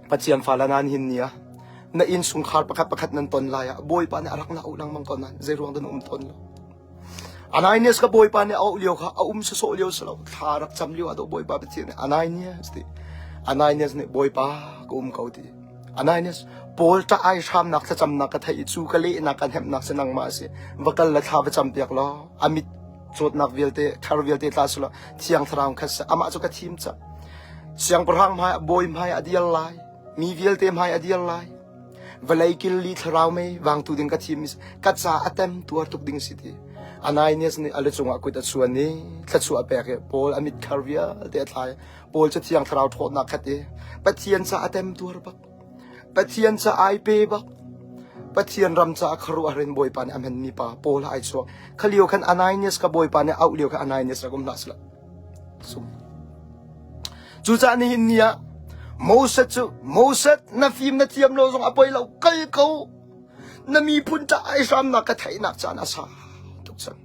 [SPEAKER 1] Pathian fale nan hin ni ah na innchungkhar pakhat pakhat nan ton lai ah Bawipa nih a rak na auh lengmang ko nain zei ruang dah na um tawn lo. Ananias ka Bawipa nih a auh lio kha a um sawsawh lio si lo thla rak cam lio ah dawh Bawipa Pathian nih Ananias ti Ananias nih Bawipa ka um ko ti Ananias Paul ṭah ai hramnak thlacamnak ka theih i cu ka lehnak ka hnemhnak si nangmah a si va kal le thla va cam piak law a mit zawtnak vialte thar vialte tla sulaw thiang thlarau khat seh amah cu ka thim cang siangpahrang hmai bawi hmai a dial lai mi vialte hmai a dial lai vawlei killi thlarau mei vangtu ding ka thim ka ca a tem tuar tuk ding si ti Ananias nih a lu cungah kut a chuan i thluachuah a pek i Paul a mit khar vialte a thlai Paul cu thiang thlarau ṭhawnnak khat i Pathian ca a tem tuar bak Pathian ca ai pe bak. Pathian ram caah khuaruahhar in Bawipa nih a hmanmi pa Paul ai chuak. Kha lio khan Ananias ka Bawipa nih auh lio kha Ananias rak um hlah sehla. Sum. Cucaah nihin ni ah Moses cu Moses na fim na thiam lo zong a poi lo kal ko. Na miphun ca ai hramnak ka theihnak caan a sa tuk cang.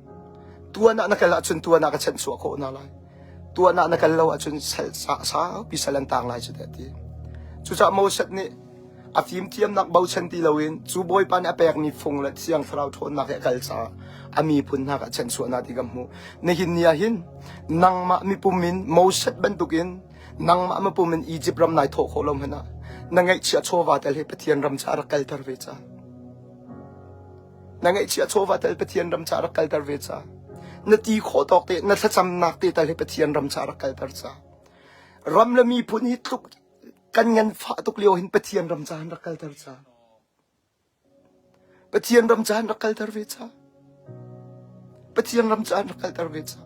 [SPEAKER 1] Tuan ah na kal ahcun tuan ah ka chanchuah khawh hna lai. Tuan ah na kal lo ahcun sal saupi sal an tang lai cu teh ti. Cucaah Moses nih a fimthiamnak bochan ti loin cu Bawipa nih a pekmi fung le Thiang Thlarau ṭhawnnak he a kal caah a miphun hna kha chanchuah hna ti kan hmuh. Nihin ni ah hin nangmah mipum in Moses bantukin nangmah mipum in Egypt ram nai thawh khawh lo hmanh ah na ngeihchiah chawva tel hi Pathian ram caah rak kalter ve ca. Na ngeihchiah chawva tel Pathian ram caah rak kalter ve ca. Na ti khawh tawk te na thlacamnak te tal hi Pathian ram caah rak kalter ca. Ram le miphun hi tluk kan nganfah tuk lio hin Pathian ram caah rak kalter ca. Pathian ram caah rak kalter ve ca. Pathian ram caah rak kalter ve ca.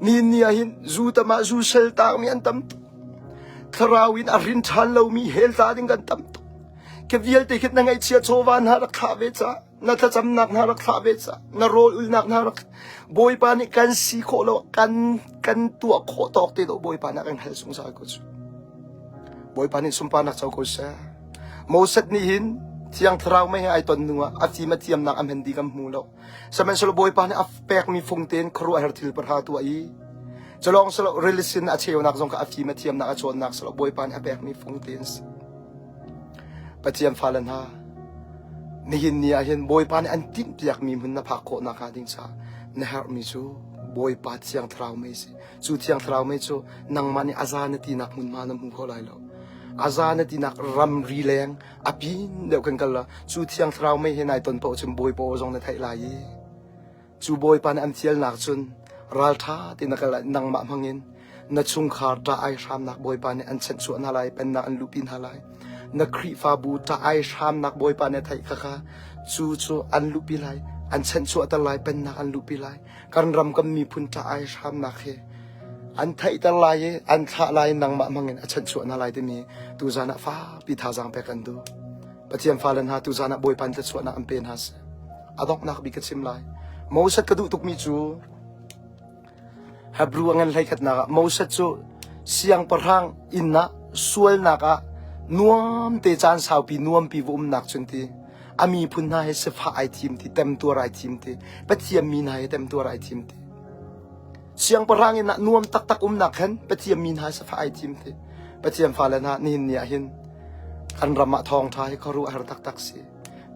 [SPEAKER 1] Ni ni ah hin zu tam ah zu sel taakmi an tam tuk. Thlarau in a rin ṭhan lomi hell tla ding kan tam tuk. Ke vialte khi na ngaihchia chawva hna rak thlah ve ca na thlacamnak hna rak thlah ve ca na rawl ulnak hna rak Bawipa nih kan si khawh lo kan kan tuah khawh tawk te do Bawipa nih a kan hal zungzal ko cu Bawipa nih sunparnak co ko seh Moses nih hin Thiang Thlarau mei he ai ton hnu ah a fim a thiamnak a hman dih kan hmu lo. Sihmanhsehlaw Bawipa nih a pekmi fung tein khuaruahhar thil pahra tuah i culawng silo rili sin a cheunak zong kha a fim a thiamnak a cawnnak silo Bawipa nih a pekmi fung tein si. Pathian fale hna, nihin ni ah hin Bawipa nih an timhpiakmi hmun na phak khawh nakhnga ding caah na herhmi cu Bawipa Thiang Thlarau mei si. Cu Thiang Thlarau mei cu nangmah nih a za na tinak hmunhma na hmu kho lai lo. A za na tinak ramri leng a pin deuh kan kal la. Cu Thiang Thlarau mei he nai ton paoh cun Bawipa aw zong na theih lai i cu Bawipa nih an fialnak cun ralṭha tein na kal lai nangmah hmangin na chungkhar ṭah ai hramnak Bawipa nih an chanhchuah hna lai pennak an luhpi hna lai na Khrihfabu ṭah ai hramnak Bawipa nih a theih kha kha cu cu an luhpi lai an chanhchuahter lai pennak an luhpi lai kan ram kan miphun ṭah ai hramnak hi an theihter lai i an thlah lai nangmah hmangin a chanhchuah hna lai timi tuzan ah fakpi thazaang pek an duh Pathian fale hna tuzan ah Bawipa in thluachuahnak an pe hna seh. A donghnak bik ka chim lai. Moses ka duh tukmi cu Hebrew a ngan hleikhatnak ah Moses cu siangpahrang inn ah sualnak ah nuam te caan saupi nuampi va umnak cun ti a miphun hna he sifah ai thim ti temtuar ai thim ti Pathian mi hna he temtuar ai thim ti Siangpahrang inn ah nuam taktak umnak khan Pathian mi hna safa ai thim ti. Pathian fale hna nihin ni ah hin kan ram ah thawngṭha hi khuaruahhar taktak si.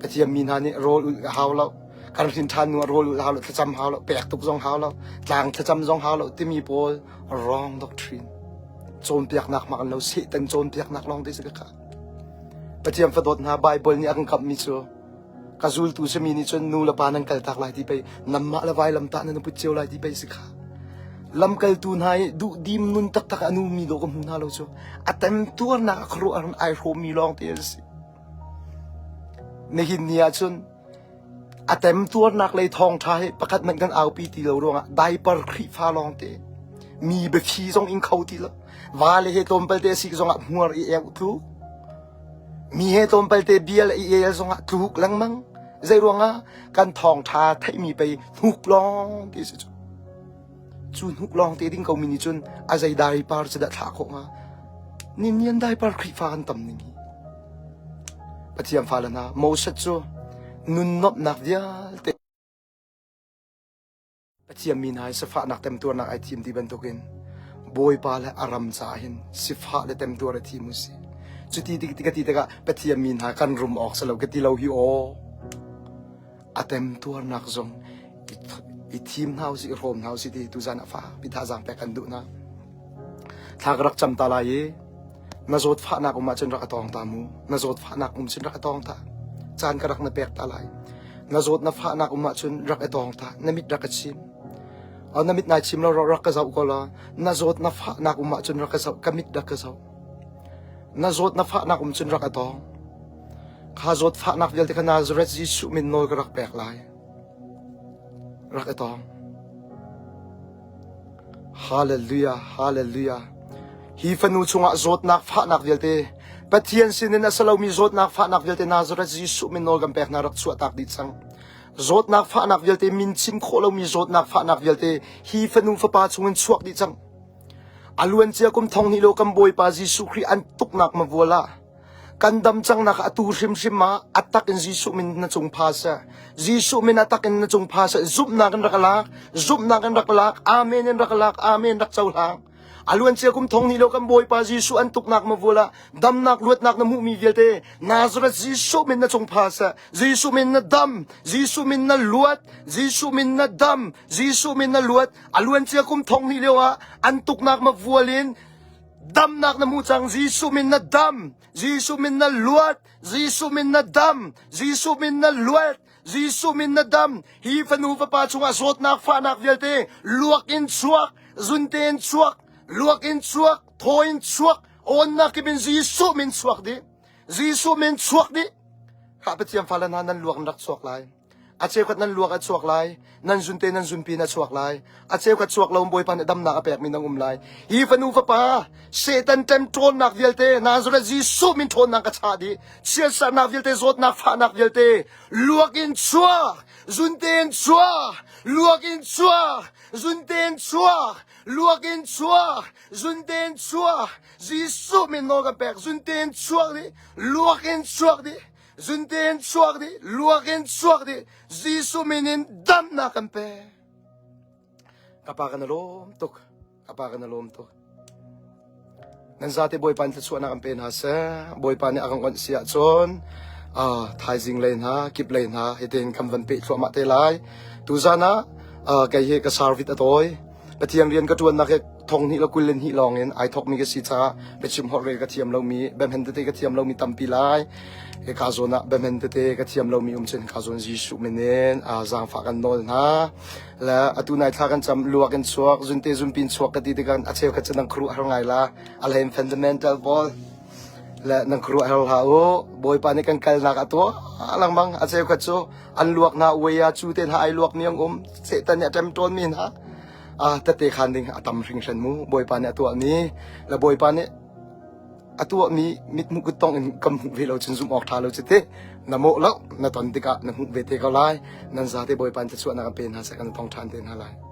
[SPEAKER 1] Pathian mi hna nih rawl ulh a hau lo. Kan hrin ṭhan hnu ah rawl ulh hau lo, thlacam hau lo, pek tuk zong hau lo, tlang thlacam zong hau lo timi pawl wrong doctrine. Cawnpiaknak mak an lo, Satan cawnpiaknak lawng te si ka kha. Pathian fadawt hna Bible nih a kan kamhmi cu Ka zultu simi nih cun nu le pa nan kaltak lai ti pei nanmah le vailamtah nan i put cio lai ti pei si kha. Lamkaltu hna i duhdim nun taktak a numi dawh ka hmu hna lo cu a temtuarnak a khuaruahhar in ai hrawmmi lawng te an si. Nihin ni ah cun a temtuarnak lei thawngṭha hi pakhat hmanh kan aupi ti lo ruangah diaper Khrihfa lawng te mi biafi zong in kho ti lo va le he tlawmpal te a si zongah hmuar i eu tluk Mi he tlawmpal te bia le i el zongah tluk lengmang. Zei ruangah kan thawngṭha theihmi pei hnuk lawng ti si cu. Cu hnuk lawng te ding komi nih cun a zei dai par cu dah thlah khawh hnga? Ninian dai par Khrihfa kan tam ning hi. Pathian fale hna, Moses cu nun nuamhnak vialte Pathian mi hna hi sifahnak temtuarnak ai thim ti bantukin Bawipa le a ram caah hin sifah le temtuar a thim u si. Cuti ti ka ti tikah Pathian mi hna kan rum awk si lo ka ti lo hi aw. A temtuarnak zong i thim hna usih, i hrawm hna usih ti tuzan ah fakpi thazaang pek kan duh hna. Thla ka rak cam ta lai i na zawtfahnak um ahcun rak a tawng ta mu. Na zawtfahnak um cun rak a tawng ta. Caan ka rak na pek ta lai. Na zawt na fahnak um ahcun rak i tawng ta. Na mit rak ka chim. Oh, na mit nai chim lo rak ka zoh ko la. Na zawt na fahnak um ahcun rak ka zoh. Ka mit rak ka zoh. Na zawt na fahnak um cun rak a tawng. Kha zawt fahnak vialte kha Nazareth Jesuh min nawl ka rak pek lai. Rak i tawng. Hallelujah, hallelujah. Hi fanu chungah zawtnak fahnak vialte Pathian sinin a si lomi zawtnak fahnak vialte Nazareth Jesuh min nawl kan pek hna rak chuahtak dih cang. Zawtnak fahnak vialte min chim khawh lomi zawtnak fahnak vialte hi fanu fapa chungin chuak dih cang. A luancia kum thong hnih lo kan Bawipa Jesuh Khrih an tuknak mavual ah Kan dam cangnak atu hrimhrim ah a tak in Jesuh min na cung pha seh. Jesuh min a tak in na cung pha seh. Zumhnak in rak lak. Zumhnak in rak lak. Amen in rak lak. Amen rak cohlang. A luancia kum thong hnih lo kan Bawipa Jesuh an tuknak mavual ah damnak luatnak na hmuhmi vialte Nazareth Jesuh min na cung pha seh. Jesuh min na dam. Jesuh min na luat. Jesuh min na dam. Jesuh min na luat. A luancia kum thong hnih lio ah an tuknak mavual in Damnak na hmu cang. Jesuh min na dam. Jesuh min na luat. Jesuh min na dam. Jesuh min na luat. Jesuh min na dam. Hi fanu fapa chungah zawtnak fahnak vialte luak in chuak, zunte in chuak, luak in chuak, thaw in chuak, awnnak kip in Jesuh min chuak dih. Jesuh min chuak dih. Khah Pathian fale hna nan luak in rak chuak lai. A cheukhat nan luak a chuak lai, nan zunte nan zunpi in a chuak lai. A cheukhat chuak lo Bawipa nih damnak a pekmi nan um lai. Hi fanu fapa, Satan ṭemṭawnnak vialte, Nazareth Jesuh min ṭhawnnak ka chah dih. Chiatsernak vialte, zawtnak, fahnak vialte, luak in chuak, zunte in chuak, luak in chuak, zunte in chuak, luak in chuak, zunte in chuak. Jesuh min nawl kan pek, zunte in chuak dih, luak in chuak dih. Zunte in chuak dih, luak in chuak dih. Jesuh min in damnak kan pe. Ka pa kan lawm tuk. Ka pa kan lawm tuk. Nan zate Bawipa nih thluachuahnak an pe hna seh. Bawipa nih a kan onh si ahcun uh, thaizing lei hna, kip lei hna hitin kan van peh thluahmah te lai. Tuzan ah uh, kei hi ka service a tawi. Pathian rian ka ṭuannak hi thong hnih le 22 lawng in ai thawkmi ka si caah biachim holhrel ka thiam lomi, biahmen tete ka thiam lomi tampi lai. Hika zawn ah biahmen tete ka thiam lomi um cun hika zawn Jesuh min in uh, zaangfah kan nawl hna. Le atu nai thla kan cam luak in chuak, zunte zunpin chuak ka ti tikah a cheukhat cu nan khuaruah har ngai la. A hlei in fundamental pawl le nan khuaruah har hlah u. Bawipa nih kan kalnak a tuah lengmang. A cheukhat cu an luak hna uai ah cu te hna ai luak mi an um. Satan nih a ṭem tawn mi hna. Ah tete khan ding a tam hringhran mu. Bawipa nih a tuah mi le Bawipa nih a tuahmi mithmuh kuttong in kan hmuh ve lo cun zumh awk ṭha lo cu ti na mawh lo na ton tikah na hmuh ve te ko lai nan zate Bawipa in thluachuahnak an pe hna seh kan tong ṭhan te hna lai.